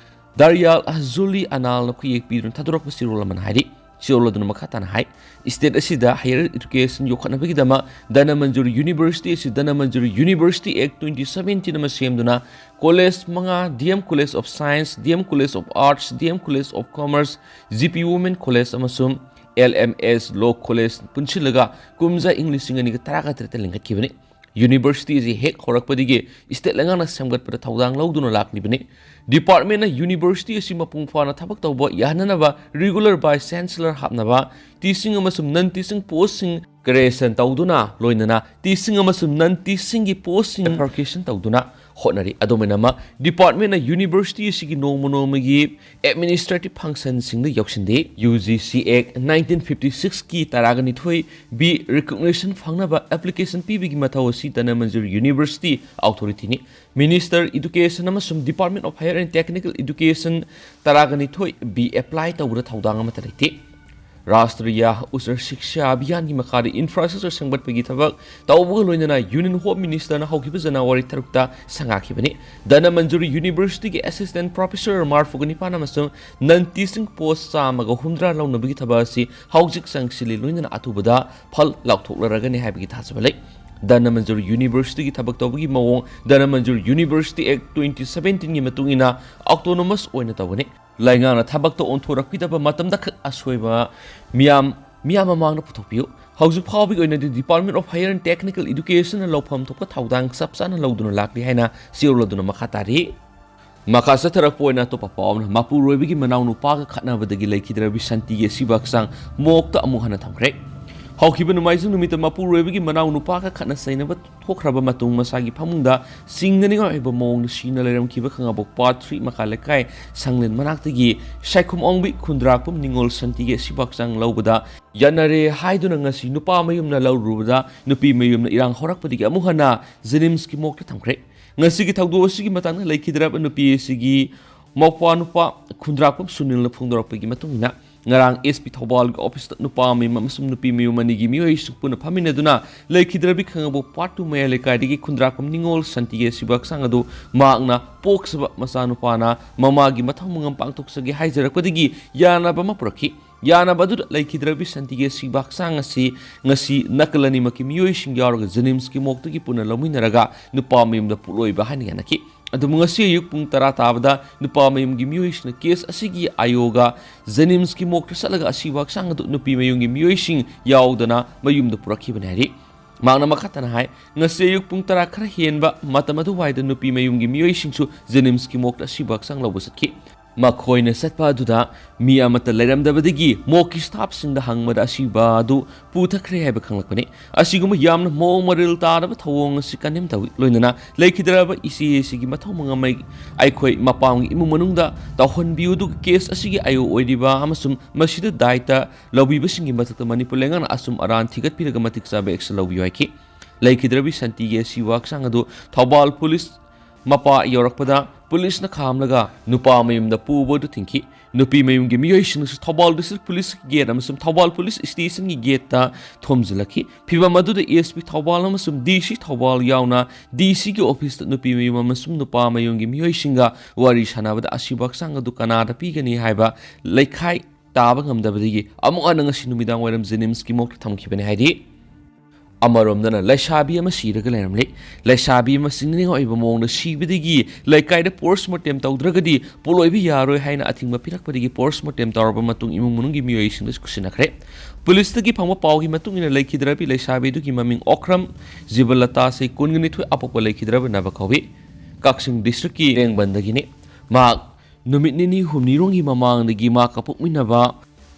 ꯗꯥꯔꯤꯌꯥꯜ ꯑꯍꯖꯨꯂꯤ ꯑꯅꯥꯜꯅ ꯈꯨꯌꯦꯛ ꯄꯤꯗꯨꯅ ꯊꯥꯗꯣꯔꯛꯄ ꯆꯦꯔꯣꯜ ꯑꯃꯅ ꯍꯥꯏꯔꯤ꯫ ꯆꯦꯔꯣꯜ ꯑꯗꯨꯅ ꯃꯈꯥ ꯇꯥꯅ ꯍꯥꯏ, ꯁ꯭ꯇꯦꯠ ꯑꯁꯤꯗ ꯍꯥꯌꯔ ꯑꯦꯖꯨꯀꯦꯁꯟ ꯌꯣꯛꯈꯠꯅꯕꯒꯤꯗꯃꯛ ꯙꯅꯃꯟꯖꯨꯔꯤ ꯌꯨꯅꯤꯚꯔꯁꯤꯇꯤ ꯑꯁꯤ Dhanamanjuri University Act twenty seventeen ꯑꯃ ꯁꯦꯝꯗꯨꯅ ꯀꯣꯂꯦꯖ ꯃꯉꯥ, D M College of Science, D M College of Arts, D M College of Commerce, G P Women College ꯑꯃꯁꯨꯡ L M S Law College ꯄꯨꯟꯁꯤꯜꯂꯒ ꯀꯨꯝꯖꯥ ꯏꯪ ꯂꯤꯁꯤꯡ ꯑꯅꯤꯒ ꯇꯔꯥꯒ ꯇꯔꯦꯠꯇ ꯂꯤꯡꯈꯠꯈꯤꯕꯅꯤ꯫ ꯌꯨꯅꯤꯚꯔꯁꯤꯇꯤ ꯑꯁꯤ ꯍꯦꯛ ꯍꯧꯔꯛꯄꯗꯒꯤ ꯁ꯭ꯇꯦꯠ ꯂꯩꯉꯥꯛꯅ ꯁꯦꯝꯒꯠꯄꯗ ꯊꯧꯗꯥꯡ ꯂꯧꯗꯨꯅ ꯂꯥꯛꯂꯤꯕꯅꯤ꯫ ꯗꯤꯄꯥꯔꯠꯃꯦꯟꯅ ꯌꯨꯅꯤꯚꯔꯁꯤꯇꯤ ꯑꯁꯤ ꯃꯄꯨꯡ ꯐꯥꯅ ꯊꯕꯛ ꯇꯧꯕ ꯌꯥꯍꯟꯅꯅꯕ ꯔꯤꯒꯨꯂꯔ ꯚꯥꯏꯁ ꯆꯥꯟꯁꯦꯂꯔ ꯍꯥꯞꯅꯕ, ꯇꯤꯆꯤꯡ ꯑꯃꯁꯨꯡ ꯅꯟ ꯇꯤꯆꯤꯡ ꯄꯣꯁꯁꯤꯡ ꯀ꯭ꯔꯤꯌꯦꯁꯟ ꯇꯧꯗꯨꯅ, ꯂꯣꯏꯅꯅ ꯇꯤꯆꯤꯡ ꯑꯃꯁꯨꯡ ꯅꯟ ꯇꯤꯆꯤꯡꯒꯤ ꯄꯣꯁꯁꯤꯡ ꯕꯥꯏꯐꯔꯀꯦꯁꯟ ꯇꯧꯗꯨꯅ ꯍꯣꯠꯅꯔꯤ꯫ ꯑꯗꯨꯃꯥꯏꯅꯃꯛ, ꯗꯤꯄꯥꯔꯠꯃꯦꯟꯅ ꯌꯨꯅꯤꯚꯔꯁꯤꯇꯤ ꯑꯁꯤꯒꯤ ꯅꯣꯡꯃ ꯅꯣꯡꯃꯒꯤ ꯑꯦꯗꯃꯤꯅꯤꯁꯇ꯭ꯔꯦꯇꯤꯚ ꯐꯪꯁꯟꯁꯤꯡꯗ ꯌꯥꯎꯁꯤꯟꯗꯦ꯫ U G C Act nineteen fifty sixꯀꯤ ꯇꯔꯥꯒ ꯅꯤꯊꯣꯏ B ꯔꯤꯀꯣꯒꯅꯤꯁꯟ ꯐꯪꯅꯕ ꯑꯦꯄ꯭ꯂꯤꯀꯦꯁꯟ ꯄꯤꯕꯒꯤ ꯃꯊꯧ ꯑꯁꯤ ꯙꯅꯃꯟꯖꯨꯔꯤ ꯌꯨꯅꯤꯚꯔꯁꯤꯇꯤ ꯑꯣꯊꯣꯔꯤꯇꯤꯅꯤ꯫ ꯃꯤꯅꯤꯁꯇꯔ ꯏꯗꯨꯀꯦꯁꯟ ꯑꯃꯁꯨꯡ Department of Higher and Technical Education ꯇꯔꯥꯒ ꯅꯤꯊꯣꯏ B ꯑꯦꯄ꯭ꯂꯥꯏ ꯇꯧꯕꯗ ꯊꯧꯗꯥꯡ ꯑꯃꯠꯇ ꯂꯩꯇꯦ꯫ ꯔꯥꯁꯇ꯭ꯔꯤꯌꯥ ꯎꯆ ꯁꯤꯛꯁꯥ ꯑꯚꯤꯌꯥꯟꯒꯤ ꯃꯈꯥꯗ ꯏꯟꯐ꯭ꯔꯥꯁ꯭ꯇ꯭ꯔꯛꯆꯔ ꯁꯦꯝꯒꯠꯄꯒꯤ ꯊꯕꯛ ꯇꯧꯕꯒ ꯂꯣꯏꯅꯅ ꯌꯨꯅꯤꯌꯟ ꯍꯣꯝ ꯃꯤꯅꯤꯁꯇꯔꯅ ꯍꯧꯈꯤꯕ ꯖꯅꯋꯥꯔꯤ ꯇꯔꯨꯛꯇ ꯁꯪꯒꯥꯈꯤꯕꯅꯤ꯫ ꯙꯅꯃꯟꯖꯨꯔꯤ ꯌꯨꯅꯤꯚꯔꯁꯤꯇꯤꯒꯤ ꯑꯦꯁꯤꯁꯇꯦꯟꯠ ꯄ꯭ꯔꯣꯐꯦꯁꯔ ꯃꯔꯤꯐꯨꯒ ꯅꯤꯄꯥꯟ ꯑꯃꯁꯨꯡ ꯅꯟ ꯇꯤꯆꯤꯡ ꯄꯣꯁ ꯆꯥꯝꯃꯒ ꯍꯨꯝꯗ꯭ꯔꯥ ꯂꯧꯅꯕꯒꯤ ꯊꯕꯛ ꯑꯁꯤ ꯍꯧꯖꯤꯛ ꯆꯪꯁꯤꯜꯂꯤ ꯂꯣꯏꯅꯅ ꯑꯊꯨꯕꯗ ꯐꯜ ꯂꯥꯎꯊꯣꯛꯂꯔꯒꯅꯤ ꯍꯥꯏꯕꯒꯤ ꯊꯥꯖꯕ ꯂꯩ꯫ ꯙꯅꯃꯟꯖꯨꯔꯤ ꯌꯨꯅꯤꯚꯔꯁꯤꯇꯤꯒꯤ ꯊꯕꯛ ꯇꯧꯕꯒꯤ ꯃꯑꯣꯡ ꯙꯅꯃꯟꯖꯨꯔꯤ ꯌꯨꯅꯤꯚꯔꯁꯤꯇꯤ ꯑꯦꯛ ꯇ꯭ꯋꯦꯟꯇꯤ ꯁꯚꯦꯟꯇꯤꯟꯒꯤ ꯃꯇꯨꯡ ꯏꯟꯅ ꯑꯣꯇꯣꯅꯣꯃꯁ ꯑꯣꯏꯅ ꯇꯧꯒꯅꯤ꯫ ꯂꯩꯉꯥꯛꯅ ꯊꯕꯛꯇ ꯑꯣꯟꯊꯣꯔꯛꯄꯤꯗꯕ ꯃꯇꯝꯗ ꯈꯛ ꯑꯁꯣꯏꯕ ꯃꯤꯌꯥꯝ, ꯃꯤꯌꯥꯝ ꯃꯃꯥꯡꯗ ꯄꯨꯊꯣꯛꯄꯤꯌꯨ꯫ ꯍꯧꯖꯤꯛ ꯐꯥꯎꯕꯒꯤ ꯑꯣꯏꯅꯗꯤ Department of Higher and Technical Educationꯅ ꯂꯧꯐꯝ ꯊꯣꯛꯄ ꯊꯧꯗꯥꯡ ꯆꯞ ꯆꯥꯅ ꯂꯧꯗꯨꯅ ꯂꯥꯛꯂꯤ ꯍꯥꯏꯅ ꯆꯦꯔꯣꯜ ꯑꯗꯨꯅ ꯃꯈꯥ ꯇꯥꯔꯤ꯫ ꯃꯈꯥ ꯆꯠꯊꯔꯛꯄ ꯑꯣꯏꯅ ꯑꯇꯣꯞꯄ ꯄꯥꯎ ꯑꯃꯅ, ꯃꯄꯨꯔꯣꯏꯕꯒꯤ ꯃꯅꯥꯎ ꯅꯨꯄꯥꯒ ꯈꯠꯅꯕꯗꯒꯤ ꯂꯩꯈꯤꯗ꯭ꯔꯕꯤ ꯁꯥꯟꯇꯤꯒꯤ ꯑꯁꯤꯕ ꯍꯛꯆꯥꯡ ꯃꯣꯔꯒꯇ ꯑꯃꯨꯛ ꯍꯟꯅ ꯊꯝꯈ꯭ꯔꯦ꯫ ꯍꯧꯈꯤꯕ ꯅꯣꯡꯃꯥꯏꯖꯤꯡ ꯅꯨꯃꯤꯠꯇ ꯃꯄꯨꯔꯣꯏꯕꯒꯤ ꯃꯅꯥꯎ ꯅꯨꯄꯥꯒ ꯈꯠꯅ ꯆꯩꯅꯕ ꯊꯣꯛꯈ꯭ꯔꯕ ꯃꯇꯨꯡ ꯃꯁꯥꯒꯤ ꯐꯃꯨꯡꯗ ꯆꯤꯡꯅꯅꯤꯡꯉꯥꯏ ꯑꯣꯏꯕ ꯃꯑꯣꯡꯗ ꯁꯤꯅ ꯂꯩꯔꯝꯈꯤꯕ ꯈꯪꯉꯕ ꯄꯥꯔꯠ ꯊ꯭ꯔꯤ ꯃꯈꯥ ꯂꯩꯀꯥꯏ ꯁꯪꯂꯦꯟ ꯃꯅꯥꯛꯇꯒꯤ ꯁꯥꯏꯈꯨꯝ ꯑꯣꯡꯕꯤ ꯈꯨꯟꯗ꯭ꯔꯥꯛꯄꯝ ꯅꯤꯉꯣꯜ ꯁꯥꯟꯇꯤꯒꯤ ꯑꯁꯤꯕ ꯍꯛꯆꯥꯡ ꯂꯧꯕꯗ ꯌꯥꯅꯔꯦ ꯍꯥꯏꯗꯨꯅ ꯉꯁꯤ ꯅꯨꯄꯥ ꯃꯌꯨꯝꯅ ꯂꯧꯔꯨꯕꯗ ꯅꯨꯄꯤ ꯃꯌꯨꯝꯅ ꯏꯔꯥꯡ ꯍꯧꯔꯛꯄꯗꯒꯤ ꯑꯃꯨꯛ ꯍꯟꯅ ꯖꯦꯅꯤꯝꯁꯀꯤ ꯃꯣꯔꯒꯇ ꯊꯝꯈ꯭ꯔꯦ꯫ ꯉꯁꯤꯒꯤ ꯊꯧꯗꯣꯛ ꯑꯁꯤꯒꯤ ꯃꯇꯥꯡꯗ ꯂꯩꯈꯤꯗ꯭ꯔꯕ ꯅꯨꯄꯤ ꯑꯁꯤꯒꯤ ꯃꯧꯄ꯭ꯋꯥ ꯅꯨꯄꯥ ꯈꯨꯟꯗ꯭ꯔꯥꯛꯄꯝ ꯁꯨꯅꯤꯜꯅ ꯐꯣꯡꯗꯣꯔꯛꯄꯒꯤ ꯃꯇꯨꯡ ꯏꯟꯅ, ꯉꯔꯥꯡ ꯑꯦꯁ ꯄꯤ ꯊꯧꯕꯥꯜꯒꯤ ꯑꯣꯐꯤꯁꯇ ꯅꯨꯄꯥ ꯃꯌꯨꯝ ꯑꯃꯁꯨꯡ ꯅꯨꯄꯤ ꯃꯌꯨꯝ ꯑꯅꯤꯒꯤ ꯃꯤꯑꯣꯏꯁꯤꯡ ꯄꯨꯟꯅ ꯐꯝꯃꯤꯟꯅꯗꯨꯅ ꯂꯩꯈꯤꯗ꯭ꯔꯕꯤ ꯈꯪꯉꯕ ꯄꯥꯔꯠ ꯇꯨ ꯃꯌꯥꯏ ꯂꯩꯀꯥꯏꯗꯒꯤ ꯈꯨꯟꯗ꯭ꯔꯥꯛꯄꯝ ꯅꯤꯉꯣꯜ ꯁꯥꯟꯇꯤꯒꯤ ꯑꯁꯤꯕ ꯍꯛꯆꯥꯡ ꯑꯗꯨ ꯃꯍꯥꯛꯅ ꯄꯣꯛꯆꯕ ꯃꯆꯥꯅꯨꯄꯥꯅ ꯃꯃꯥꯒꯤ ꯃꯊꯧ ꯃꯉꯝ ꯄꯥꯡꯊꯣꯛꯆꯒꯦ ꯍꯥꯏꯖꯔꯛꯄꯗꯒꯤ ꯌꯥꯅꯕ ꯑꯃ ꯄꯨꯔꯛꯈꯤ꯫ ꯌꯥꯅꯕ ꯑꯗꯨꯗ ꯂꯩꯈꯤꯗ꯭ꯔꯕꯤ ꯁꯥꯟꯇꯤꯒꯤ ꯑꯁꯤꯕ ꯍꯛꯆꯥꯡ ꯑꯁꯤ ꯉꯁꯤ ꯅꯥꯀꯜ ꯑꯅꯤꯃꯛꯀꯤ ꯃꯤꯑꯣꯏꯁꯤꯡ ꯌꯥꯎꯔꯒ ꯖꯦꯅꯤꯝꯁꯀꯤ ꯃꯣꯔꯒꯇꯒꯤ ꯄꯨꯟꯅ ꯂꯧꯃꯤꯟꯅꯔꯒ ꯅꯨꯄꯥ ꯃꯌꯨꯝꯗ ꯄꯣꯠꯂꯣꯏꯕ ꯍꯥꯏꯅ ꯌꯥꯅꯈꯤ꯫ ꯑꯗꯨꯕꯨ ꯉꯁꯤ ꯑꯌꯨꯛ ꯄꯨꯡ ꯇꯔꯥ ꯇꯥꯕꯗ ꯅꯨꯄꯥ ꯃꯌꯨꯝꯒꯤ ꯃꯤꯑꯣꯏꯁꯤꯡꯅ ꯀꯦꯁ ꯑꯁꯤꯒꯤ ꯑꯥꯏ ꯑꯣꯒ ꯖꯦꯅꯤꯝꯁꯀꯤ ꯃꯣꯔꯒꯇ ꯆꯠꯂꯒ ꯑꯁꯤꯕ ꯍꯛꯆꯥꯡ ꯑꯗꯨ ꯅꯨꯄꯤ ꯃꯌꯨꯝꯒꯤ ꯃꯤꯑꯣꯏꯁꯤꯡ ꯌꯥꯎꯗꯅ ꯃꯌꯨꯝꯗ ꯄꯨꯔꯛꯈꯤꯕꯅꯤ ꯍꯥꯏꯔꯤ꯫ ꯃꯍꯥꯛꯅ ꯃꯈꯥ ꯇꯥꯅ ꯍꯥꯏ, ꯉꯁꯤ ꯑꯌꯨꯛ ꯄꯨꯡ ꯇꯔꯥ ꯈꯔ ꯍꯦꯟꯕ ꯃꯇꯝ ꯑꯗꯨꯋꯥꯏꯗ ꯅꯨꯄꯤ ꯃꯌꯨꯝꯒꯤ ꯃꯤꯑꯣꯏꯁꯤꯡꯁꯨ ꯖꯦꯅꯤꯝꯁꯀꯤ ꯃꯣꯔꯒꯇ ꯑꯁꯤꯕ ꯍꯛꯆꯥꯡ ꯂꯧꯕ ꯆꯠꯈꯤ꯫ ꯃꯈꯣꯏꯅ ꯆꯠꯄ ꯑꯗꯨꯗ ꯃꯤ ꯑꯃꯠꯇ ꯂꯩꯔꯝꯗꯕꯗꯒꯤ ꯃꯣꯔꯒꯀꯤ ꯁ꯭ꯇꯥꯐꯁꯤꯡꯗ ꯍꯪꯕꯗ ꯑꯁꯤꯕ ꯑꯗꯨ ꯄꯨꯊꯈ꯭ꯔꯦ ꯍꯥꯏꯕ ꯈꯪꯂꯛꯄꯅꯤ꯫ ꯑꯁꯤꯒꯨꯝꯕ ꯌꯥꯝꯅ ꯃꯑꯣꯡ ꯃꯔꯤꯜ ꯇꯥꯗꯕ ꯊꯧꯑꯣꯡ ꯑꯁꯤ ꯀꯟꯗꯦꯝ ꯇꯧꯏ꯫ ꯂꯣꯏꯅꯅ ꯂꯩꯈꯤꯗ꯭ꯔꯕ ꯏꯆꯦ ꯑꯁꯤꯒꯤ ꯃꯊꯧ ꯃꯉꯝ ꯑꯩ-, ꯑꯩꯈꯣꯏ ꯃꯄꯥꯝꯒꯤ ꯏꯃꯨꯡ ꯃꯅꯨꯡꯗ ꯇꯧꯍꯟꯕꯤꯌꯨ, ꯑꯗꯨꯒ ꯀꯦꯁ ꯑꯁꯤꯒꯤ ꯑꯥꯏ ꯑꯣ ꯑꯣꯏꯔꯤꯕ ꯑꯃꯁꯨꯡ ꯃꯁꯤꯗ ꯗꯥꯏꯇ ꯂꯧꯕꯤꯕꯁꯤꯡꯒꯤ ꯃꯊꯛꯇ ꯃꯅꯤꯄꯨꯔ ꯂꯩꯉꯥꯛꯅ ꯑꯆꯨꯝ ꯑꯔꯥꯟ ꯊꯤꯒꯠꯄꯤꯔꯒ ꯃꯇꯤꯛ ꯆꯥꯕ ꯑꯦꯛꯁꯟ ꯂꯧꯕꯤꯌꯨ ꯍꯥꯏꯈꯤ꯫ ꯂꯩꯈꯤꯗ꯭ꯔꯕꯤ ꯁꯥꯟꯇꯤꯒꯤ ꯑꯁꯤꯕ ꯍꯛꯆꯥꯡ ꯑꯗꯨ ꯊꯧꯕꯥꯜ ꯄꯨꯂꯤꯁ ꯃꯄꯥ ꯌꯧꯔꯛꯄꯗ ꯄꯨꯂꯤꯁꯅ ꯈꯥꯝꯂꯒ ꯅꯨꯄꯥ ꯃꯌꯨꯝꯗ ꯄꯨꯕ ꯑꯗꯨ ꯊꯤꯡꯈꯤ꯫ ꯅꯨꯄꯤ ꯃꯌꯨꯝꯒꯤ ꯃꯤꯑꯣꯏꯁꯤꯡꯅꯁꯨ ꯊꯧꯕꯥꯜ ꯗꯤꯁꯇ꯭ꯔꯤꯛ ꯄꯨꯂꯤꯁꯀꯤ ꯒꯦꯠ ꯑꯃꯁꯨꯡ ꯊꯧꯕꯥꯜ ꯄꯨꯂꯤꯁ ꯁ꯭ꯇꯦꯁꯟꯒꯤ ꯒꯦꯠꯇ ꯊꯣꯝꯖꯤꯜꯂꯛꯈꯤ꯫ ꯐꯤꯚꯝ ꯑꯗꯨꯗ ꯑꯦꯁ ꯄꯤ ꯊꯧꯕꯥꯜ ꯑꯃꯁꯨꯡ ꯗꯤ ꯁꯤ ꯊꯧꯕꯥꯜ ꯌꯥꯎꯅ ꯗꯤ ꯁꯤꯒꯤ ꯑꯣꯐꯤꯁꯇ ꯅꯨꯄꯤ ꯃꯌꯨꯝ ꯑꯃꯁꯨꯡ ꯅꯨꯄꯥ ꯃꯌꯨꯝꯒꯤ ꯃꯤꯑꯣꯏꯁꯤꯡꯒ ꯋꯥꯔꯤ ꯁꯥꯟꯅꯕꯗ ꯑꯁꯤꯕ ꯍꯛꯆꯥꯡ ꯑꯗꯨ ꯀꯅꯥꯗ ꯄꯤꯒꯅꯤ ꯍꯥꯏꯕ ꯂꯩꯈꯥꯏ ꯇꯥꯕ ꯉꯝꯗꯕꯗꯒꯤ ꯑꯃꯨꯛ ꯍꯟꯅ ꯉꯁꯤ ꯅꯨꯃꯤꯗꯥꯡ ꯋꯥꯏꯔꯝ ꯖꯦꯅꯤꯝꯁꯀꯤ ꯃꯣꯔꯒꯇ ꯊꯝꯈꯤꯕꯅꯤ ꯍꯥꯏꯔꯤ꯫ ꯑꯃꯔꯣꯝꯗꯅ ꯂꯩꯁꯥꯕꯤ ꯑꯃ ꯁꯤꯔꯒ ꯂꯩꯔꯝꯂꯦ꯫ ꯂꯩꯁꯥꯕꯤ ꯑꯃ ꯁꯤꯡꯅꯅꯤꯡꯉꯥꯏ ꯑꯣꯏꯕ ꯃꯑꯣꯡꯗ ꯁꯤꯕꯗꯒꯤ ꯂꯩꯀꯥꯏꯗ ꯄꯣꯁꯃꯣꯔꯇꯦꯝ ꯇꯧꯗ꯭ꯔꯒꯗꯤ ꯄꯣꯠꯂꯣꯏꯕ ꯌꯥꯔꯣꯏ ꯍꯥꯏꯅ ꯑꯊꯤꯡꯕ ꯄꯤꯔꯛꯄꯗꯒꯤ ꯄꯣꯁꯃꯣꯔꯇꯦꯝ ꯇꯧꯔꯕ ꯃꯇꯨꯡ ꯏꯃꯨꯡ ꯃꯅꯨꯡꯒꯤ ꯃꯤꯑꯣꯏꯁꯤꯡꯗꯁꯨ ꯈꯨꯠꯁꯤꯟꯅꯈ꯭ꯔꯦ꯫ ꯄꯨꯂꯤꯁꯇꯒꯤ ꯐꯪꯕ ꯄꯥꯎꯒꯤ ꯃꯇꯨꯡ ꯏꯟꯅ ꯂꯩꯈꯤꯗ꯭ꯔꯕꯤ ꯂꯩꯁꯥꯕꯤꯗꯨꯒꯤ ꯃꯃꯤꯡ ꯑꯣꯈ꯭ꯔꯝ ꯖꯤꯕꯂꯇꯥ, ꯆꯍꯤ ꯀꯨꯟꯒ ꯅꯤꯊꯣꯏ, ꯑꯄꯣꯛꯄ ꯂꯩꯈꯤꯗ꯭ꯔꯕ ꯅꯕ ꯀꯧꯏ꯫ ꯀꯛꯆꯤꯡ ꯗꯤꯁꯇ꯭ꯔꯤꯛꯀꯤ ꯇꯦꯡꯕꯟꯗꯒꯤꯅꯤ꯫ ꯃꯍꯥꯛ ꯅꯨꯃꯤꯠ ꯅꯤꯅꯤ ꯍꯨꯝꯅꯤꯔꯣꯝꯒꯤ ꯃꯃꯥꯡꯗꯒꯤ ꯃꯍꯥꯛꯀ ꯄꯣꯛꯃꯤꯟꯅꯕ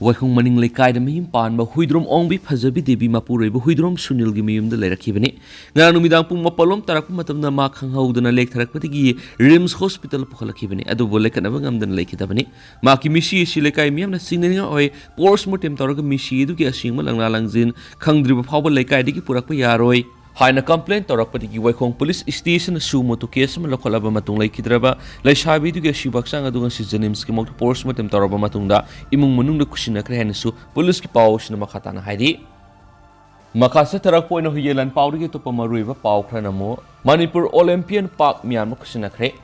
ꯋꯥꯏꯈꯣꯡ ꯃꯅꯤꯡ ꯂꯩꯀꯥꯏꯗ ꯃꯌꯨꯝ ꯄꯥꯟꯕ ꯍꯨꯏꯗ꯭ꯔꯣꯝ ꯑꯣꯡꯕꯤ ꯐꯖꯕꯤ ꯗꯦꯕꯤ ꯃꯄꯨꯔꯣꯏꯕ ꯍꯨꯏꯗ꯭ꯔꯣꯝ ꯁꯨꯅꯤꯜꯒꯤ ꯃꯌꯨꯝꯗ ꯂꯩꯔꯛꯈꯤꯕꯅꯤ꯫ ꯉꯔꯥꯡ ꯅꯨꯃꯤꯗꯥꯡ ꯄꯨꯡ ꯃꯥꯄꯜꯂꯣꯝ ꯇꯥꯔꯛꯄ ꯃꯇꯝꯗ ꯃꯥ ꯈꯪꯍꯧꯗꯅ ꯂꯦꯛꯊꯔꯛꯄꯗꯒꯤ ꯔꯤꯝꯁ ꯍꯣꯁꯄꯤꯇꯥꯜ ꯄꯨꯈꯠꯂꯛꯈꯤꯕꯅꯤ, ꯑꯗꯨꯕꯨ ꯂꯩꯈꯠꯅꯕ ꯉꯝꯗꯅ ꯂꯩꯈꯤꯗꯕꯅꯤ꯫ ꯃꯍꯥꯛꯀꯤ ꯃꯤꯁꯤ ꯑꯁꯤ ꯂꯩꯀꯥꯏ ꯃꯤꯌꯥꯝꯅ ꯆꯤꯡꯅꯅꯤꯡꯉꯥꯏ ꯑꯣꯏ꯫ ꯄꯣꯁꯃꯣꯔꯇꯦꯝ ꯇꯧꯔꯒ ꯃꯤꯁꯤ ꯑꯗꯨꯒꯤ ꯑꯁꯦꯡꯕ ꯂꯪꯂꯥ ꯂꯪꯖꯤꯟ ꯈꯪꯗ꯭ꯔꯤꯕ ꯐꯥꯎꯕ ꯂꯩꯀꯥꯏꯗꯒꯤ ꯄꯨꯔꯛꯄ ꯌꯥꯔꯣꯏ ꯍꯥꯏꯅ ꯀꯝꯄ꯭ꯂꯦꯟ ꯇꯧꯔꯛꯄꯗꯒꯤ ꯋꯥꯏꯈꯣꯡ ꯄꯨꯂꯤꯁ ꯁ꯭ꯇꯦꯁꯟꯅ ꯁꯨ ꯃꯣꯇꯣ ꯀꯦꯁ ꯑꯃ ꯂꯧꯈꯠꯂꯕ ꯃꯇꯨꯡ ꯂꯩꯈꯤꯗ꯭ꯔꯕ ꯂꯩꯁꯥꯕꯤꯗꯨꯒꯤ ꯑꯁꯤꯕ ꯍꯛꯆꯥꯡ ꯑꯗꯨ ꯉꯁꯤ ꯖꯦꯅꯤꯝꯁꯀꯤ ꯃꯣꯔꯒꯇ ꯄꯣꯁꯃꯣꯔꯇꯦꯝ ꯇꯧꯔꯕ ꯃꯇꯨꯡꯗ ꯏꯃꯨꯡ ꯃꯅꯨꯡꯗ ꯈꯨꯠꯁꯤꯟꯅꯈ꯭ꯔꯦ ꯍꯥꯏꯅꯁꯨ ꯄꯨꯂꯤꯁꯀꯤ ꯄꯥꯎꯁꯤꯅ ꯃꯈꯥ ꯇꯥꯅ ꯍꯥꯏꯔꯤ꯫ ꯃꯈꯥ ꯆꯠꯊꯔꯛꯄ ꯑꯣꯏꯅ ꯍꯨꯏꯌꯦꯟ ꯂꯥꯟ ꯄꯥꯎꯗꯒꯤ ꯑꯇꯣꯞꯄ ꯃꯔꯨꯑꯣꯏꯕ ꯄꯥꯎ ꯈꯔꯅ ꯑꯃꯨꯛ ꯃꯅꯤꯄꯨꯔ ꯑꯣꯂꯦꯝꯄꯤꯌꯟ ꯄꯥꯛ ꯃꯤꯌꯥꯝꯅ ꯈꯨꯠꯁꯤꯟꯅꯈ꯭ꯔꯦ꯫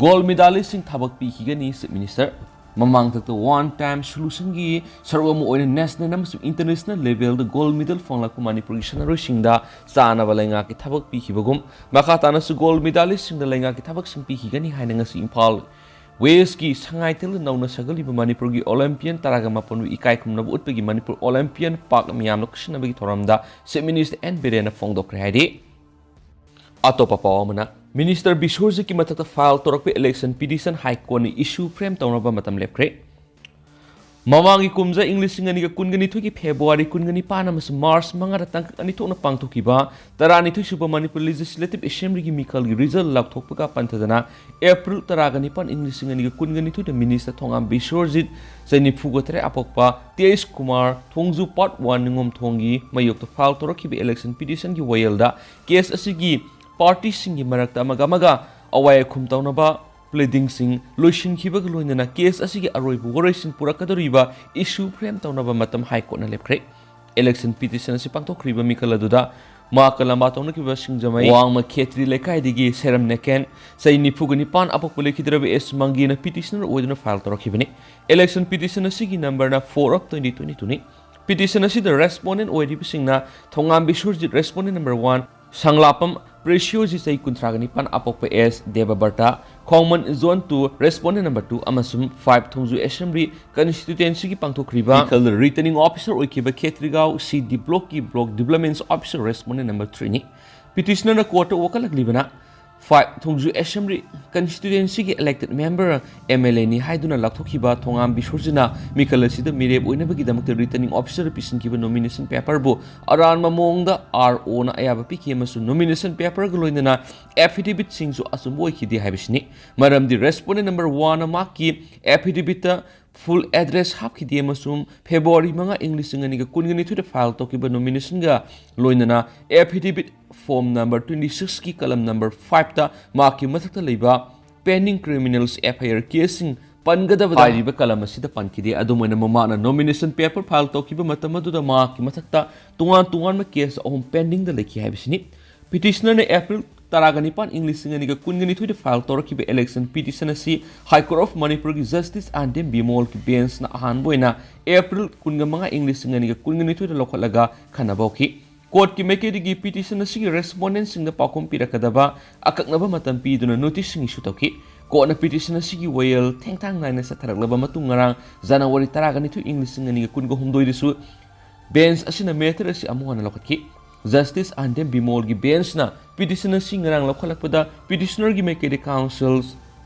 ꯒꯣꯜ ꯃꯦꯗꯥꯂꯤꯁꯁꯤꯡ ꯊꯕꯛ ꯄꯤꯈꯤꯒꯅꯤ ꯆꯤꯐ ꯃꯤꯅꯤꯁꯇꯔ꯫ ꯃꯃꯥꯡꯊꯛꯇ ꯋꯥꯟ ꯇꯥꯏꯝ ꯁꯣꯂꯨꯁꯟꯒꯤ ꯁꯔꯨꯛ ꯑꯃ ꯑꯣꯏꯅ ꯅꯦꯁꯅꯦꯜ ꯑꯃꯁꯨꯡ ꯏꯟꯇꯔꯅꯦꯁꯅꯦꯜ ꯂꯦꯚꯦꯜꯗ ꯒꯣꯜ ꯃꯦꯗꯜ ꯐꯪꯂꯛꯄ ꯃꯅꯤꯄꯨꯔꯒꯤ ꯁꯥꯟꯅꯔꯣꯏꯁꯤꯡꯗ ꯆꯥꯅꯕ ꯂꯩꯉꯥꯛꯀꯤ ꯊꯕꯛ ꯄꯤꯈꯤꯕꯒꯨꯝ ꯃꯈꯥ ꯇꯥꯅꯁꯨ ꯒꯣꯜ ꯃꯦꯗꯥꯂꯤꯁꯁꯤꯡꯗ ꯂꯩꯉꯥꯛꯀꯤ ꯊꯕꯛꯁꯤꯡ ꯄꯤꯈꯤꯒꯅꯤ ꯍꯥꯏꯅ ꯉꯁꯤ ꯏꯝꯐꯥꯜ ꯋꯦꯁꯀꯤ ꯁꯉꯥꯏꯊꯦꯜꯗ ꯅꯧꯅ ꯁꯥꯒꯠꯂꯤꯕ ꯃꯅꯤꯄꯨꯔꯒꯤ ꯑꯣꯂꯦꯝꯄꯤꯌꯟ ꯇꯔꯥꯒ ꯃꯥꯄꯟꯕꯨ ꯏꯀꯥꯏ ꯈꯨꯝꯅꯕ ꯎꯠꯄꯒꯤ ꯃꯅꯤꯄꯨꯔ ꯑꯣꯂꯦꯝꯄꯤꯌꯟ ꯄꯥꯛ ꯃꯤꯌꯥꯝꯅ ꯈꯨꯠꯁꯤꯟꯅꯕꯒꯤ ꯊꯧꯔꯝꯗ ꯆꯤꯐ ꯃꯤꯅꯤꯁꯇꯔ ꯑꯦꯟ ꯕꯤꯔꯦꯟꯅ ꯐꯣꯡꯗꯣꯛꯈ꯭ꯔꯦ ꯍꯥꯏꯔꯤ꯫ ꯑꯇꯣꯞꯄ ꯄꯥꯎ ꯑꯃꯅ, ꯃꯤꯅꯤꯁꯇꯔ ꯕꯤꯁ꯭ꯋꯔꯖꯤꯠꯀꯤ ꯃꯊꯛꯇ ꯐꯥꯏꯜ ꯇꯧꯔꯛꯄ ꯏꯂꯦꯛꯁꯟ ꯄꯤꯇꯤꯁꯟ ꯍꯥꯏ ꯀꯣꯔꯠꯅ ꯏꯁꯨ ꯐ꯭ꯔꯦꯝ ꯇꯧꯅꯕ ꯃꯇꯝ ꯂꯦꯞꯈ꯭ꯔꯦ꯫ ꯃꯃꯥꯡꯒꯤ ꯀꯨꯝꯖꯥ ꯏꯪ ꯂꯤꯁꯤꯡ ꯑꯅꯤꯒ ꯀꯨꯟꯒ ꯅꯤꯊꯣꯏꯒꯤ ꯐꯦꯕ꯭ꯔꯨꯋꯥꯔꯤ ꯀꯨꯟꯒ ꯅꯤꯄꯥꯟ ꯑꯃꯁꯨꯡ ꯃꯥꯔꯆ ꯃꯉꯥꯗ ꯇꯥꯡꯀꯛ ꯑꯅꯤ ꯊꯣꯛꯅ ꯄꯥꯡꯊꯣꯛꯈꯤꯕ ꯇꯔꯥꯅꯤꯊꯣꯏ ꯁꯨꯕ ꯃꯅꯤꯄꯨꯔ ꯂꯦꯖꯤꯁꯂꯦꯇꯤꯚ ꯑꯦꯁꯦꯝꯕ꯭ꯂꯤꯒꯤ ꯃꯤꯈꯜꯒꯤ ꯔꯤꯖꯜ ꯂꯥꯎꯊꯣꯛꯄꯒ ꯄꯟꯊꯗꯅ ꯑꯦꯄ꯭ꯔꯤꯜ ꯇꯔꯥꯒ ꯅꯤꯄꯥꯟ ꯏꯪ ꯂꯤꯁꯤꯡ ꯑꯅꯤꯒ ꯀꯨꯟꯒ ꯅꯤꯊꯣꯏꯗ ꯃꯤꯅꯤꯁꯇꯔ ꯊꯣꯉꯥꯝ ꯕꯤꯁ꯭ꯋꯔꯖꯤꯠ, ꯆꯍꯤ ꯅꯤꯐꯨꯒ ꯇꯔꯦꯠ ꯑꯄꯣꯛꯄ, ꯇꯦꯖ ꯀꯨꯃꯥꯔ, ꯊꯣꯡꯖꯨ ꯄꯥꯔꯠ ꯋꯥꯟ ꯅꯤꯉꯣꯝꯊꯣꯡꯒꯤ ꯃꯌꯣꯛꯇ ꯐꯥꯏꯜ ꯇꯧꯔꯛꯈꯤꯕ ꯏꯂꯦꯛꯁꯟ ꯄꯤꯇꯤꯁꯟꯒꯤ ꯋꯥꯌꯦꯜꯗ ꯀꯦꯁ ꯑꯁꯤꯒꯤ ꯄꯥꯔꯇꯤꯁꯤꯡꯒꯤ ꯃꯔꯛꯇ ꯑꯃꯒ ꯑꯃꯒ ꯑꯋꯥꯏ ꯑꯈꯨꯝ ꯇꯧꯅꯕ pleadingꯁꯤꯡ ꯂꯣꯏꯁꯤꯟꯈꯤꯕꯒ ꯂꯣꯏꯅꯅ case ꯑꯁꯤꯒꯤ ꯑꯔꯣꯏꯕ ꯋꯥꯔꯣꯏꯁꯤꯟ ꯄꯨꯔꯛꯀꯗꯧꯔꯤꯕ issue frame ꯇꯧꯅꯕ ꯃꯇꯝ High Courtꯅ ꯂꯦꯞꯈ꯭ꯔꯦ꯫ Election petition ꯑꯁꯤ ꯄꯥꯡꯊꯣꯛꯈ꯭ꯔꯤꯕ ꯃꯤꯈꯜ ꯑꯗꯨꯗ ꯃꯍꯥꯛꯀ ꯂꯝꯕꯥ ꯇꯧꯅꯈꯤꯕ ꯁꯤꯡꯖꯃꯩ ꯋꯥꯡꯃ ꯈꯦꯇ꯭ꯔꯤ ꯂꯩꯀꯥꯏꯗꯒꯤ ꯁꯦꯔꯝ ꯅꯦꯀꯦꯟ, ꯆꯍꯤ ꯅꯤꯐꯨꯒ ꯅꯤꯄꯥꯟ, ꯑꯄꯣꯛꯄ ꯂꯩꯈꯤꯗ꯭ꯔꯕ ꯑꯦꯁ ꯃꯪꯒꯤꯅ petitioner ꯑꯣꯏꯗꯨꯅ file ꯇꯧꯔꯛꯈꯤꯕꯅꯤ꯫ Election petition ꯑꯁꯤꯒꯤ numberꯅ four of twenty twenty-twoꯅꯤ꯫ Petition ꯑꯁꯤꯗ respondent ꯑꯣꯏꯔꯤꯕꯁꯤꯡꯅ ꯊꯣꯉꯥꯝ ꯕꯤꯁ꯭ꯋꯔꯖꯤꯠ, respondent number one, ꯁꯪꯂꯥꯄꯝ ꯄ꯭ꯔꯦꯁꯤꯌꯣꯖꯤ, ꯆꯍꯤ ꯀꯨꯟꯊ꯭ꯔꯥꯒ ꯅꯤꯄꯥꯟ, ꯑꯄꯣꯛꯄ ꯑꯦꯁ ꯗꯦꯕꯕꯔꯇꯥ, ꯈꯣꯡꯃꯟ zone two, respondent number two, ꯑꯃꯁꯨꯡ five ꯊꯣꯡꯖꯨ assembly constituencyꯒꯤ ꯄꯥꯡꯊꯣꯛꯈ꯭ꯔꯤꯕ ꯃꯤꯈꯜ returning officer ꯑꯣꯏꯈꯤꯕ ꯈꯦꯇ꯭ꯔꯤꯒꯥꯎ C D blockꯀꯤ block development officer, respondent number threeꯅꯤ꯫ Petitionerꯅ courtꯇ ꯋꯥꯀꯠꯂꯛꯂꯤꯕꯅ five ꯊꯣꯡꯖꯨ assembly constituencyꯒꯤ elected member, MLAꯅꯤ ꯍꯥꯏꯗꯨꯅ ꯂꯥꯎꯊꯣꯛꯈꯤꯕ ꯊꯣꯉꯥꯝ ꯕꯤꯁ꯭ꯋꯔꯖꯤꯠꯅ ꯃꯤꯈꯜ ꯑꯁꯤꯗ ꯃꯤꯔꯦꯞ ꯑꯣꯏꯅꯕꯒꯤꯗꯃꯛꯇ returning officerꯗ ꯄꯤꯁꯤꯟꯈꯤꯕ nomination paperꯕꯨ ꯑꯔꯥꯟꯕ ꯃꯑꯣꯡꯗ ROꯅ ꯑꯌꯥꯕ ꯄꯤꯈꯤ ꯑꯃꯁꯨꯡ nomination paperꯒ ꯂꯣꯏꯅꯅ affidavitꯁꯤꯡꯁꯨ ꯑꯆꯨꯝꯕ ꯑꯣꯏꯈꯤꯗꯦ ꯍꯥꯏꯕꯁꯤꯅꯤ꯫ ꯃꯔꯝꯗꯤ respondent number oneꯅ ꯃꯍꯥꯛꯀꯤ affidavitꯇ full address ꯍꯥꯞꯈꯤꯗꯦ ꯑꯃꯁꯨꯡ February ꯃꯉꯥ, ꯏꯪ ꯂꯤꯁꯤꯡ ꯑꯅꯤꯒ ꯀꯨꯟꯒ ꯅꯤꯊꯣꯏꯗ file ꯇꯧꯈꯤꯕ nominationꯒ ꯂꯣꯏꯅꯅ affidavit form number twenty sixꯀꯤ column number fiveꯇ ꯃꯍꯥꯛꯀꯤ ꯃꯊꯛꯇ ꯂꯩꯕ pending criminals FIR caseꯁꯤꯡ ꯄꯟꯒꯗꯕꯗ ꯍꯥꯏꯔꯤꯕ column ꯑꯁꯤꯗ ꯄꯟꯈꯤꯗꯦ꯫ ꯑꯗꯨꯝ ꯑꯣꯏꯅꯃꯛ ꯃꯍꯥꯛꯅ nomination paper file ꯇꯧꯈꯤꯕ ꯃꯇꯝ ꯑꯗꯨꯗ ꯃꯍꯥꯛꯀꯤ ꯃꯊꯛꯇ ꯇꯣꯉꯥꯟ ꯇꯣꯉꯥꯟꯕ case ꯑꯍꯨꯝ pendingꯗ ꯂꯩꯈꯤ ꯍꯥꯏꯕꯁꯤꯅꯤ꯫ Petitionerꯅ April ꯇꯔꯥꯒ ꯅꯤꯄꯥꯟ, ꯏꯪ ꯂꯤꯁꯤꯡ ꯑꯅꯤꯒ ꯀꯨꯟꯒ ꯅꯤꯊꯣꯏꯗ file ꯇꯧꯔꯛꯈꯤꯕ election petition ꯑꯁꯤ High Court of Manipurꯒꯤ Justice R D M ꯕꯤꯃꯣꯜꯒꯤ benchꯅ ꯑꯍꯥꯟꯕ ꯑꯣꯏꯅ April ꯀꯨꯟꯒ ꯃꯉꯥ, ꯏꯪ ꯂꯤꯁꯤꯡ ꯑꯅꯤꯒ ꯀꯨꯟꯒ ꯅꯤꯊꯣꯏꯗ ꯂꯧꯈꯠꯂꯒ ꯈꯟꯅꯕ ꯍꯧꯈꯤ꯫ Courtꯀꯤ ꯃꯥꯏꯀꯩꯗꯒꯤ petition ꯑꯁꯤꯒꯤ respondentꯁꯤꯡꯗ ꯄꯥꯎꯈꯨꯝ ꯄꯤꯔꯛꯀꯗꯕ ꯑꯀꯛꯅꯕ ꯃꯇꯝ ꯄꯤꯗꯨꯅ noticeꯁꯤꯡ issue ꯇꯧꯈꯤ꯫ Courtꯅ petition ꯑꯁꯤꯒꯤ ꯋꯥꯌꯦꯜ ꯊꯦꯡꯊꯥꯡ ꯅꯥꯏꯅ ꯆꯠꯊꯔꯛꯂꯕ ꯃꯇꯨꯡ ꯉꯔꯥꯡ January ꯇꯔꯥꯒ ꯅꯤꯊꯣꯏ, ꯏꯪ ꯂꯤꯁꯤꯡ ꯑꯅꯤꯒ ꯀꯨꯟꯒ ꯍꯨꯝꯗꯣꯏꯗꯁꯨ bench ꯑꯁꯤꯅ matter ꯑꯁꯤ ꯑꯃꯨꯛ ꯍꯟꯅ ꯂꯧꯈꯠꯈꯤ꯫ Justice R D M ꯕꯤꯃꯣꯜꯒꯤ benchꯅ petition ꯑꯁꯤ ꯉꯔꯥꯡ ꯂꯧꯈꯠꯂꯛꯄꯗ petitionerꯒꯤ ꯃꯥꯏꯀꯩꯗ counsel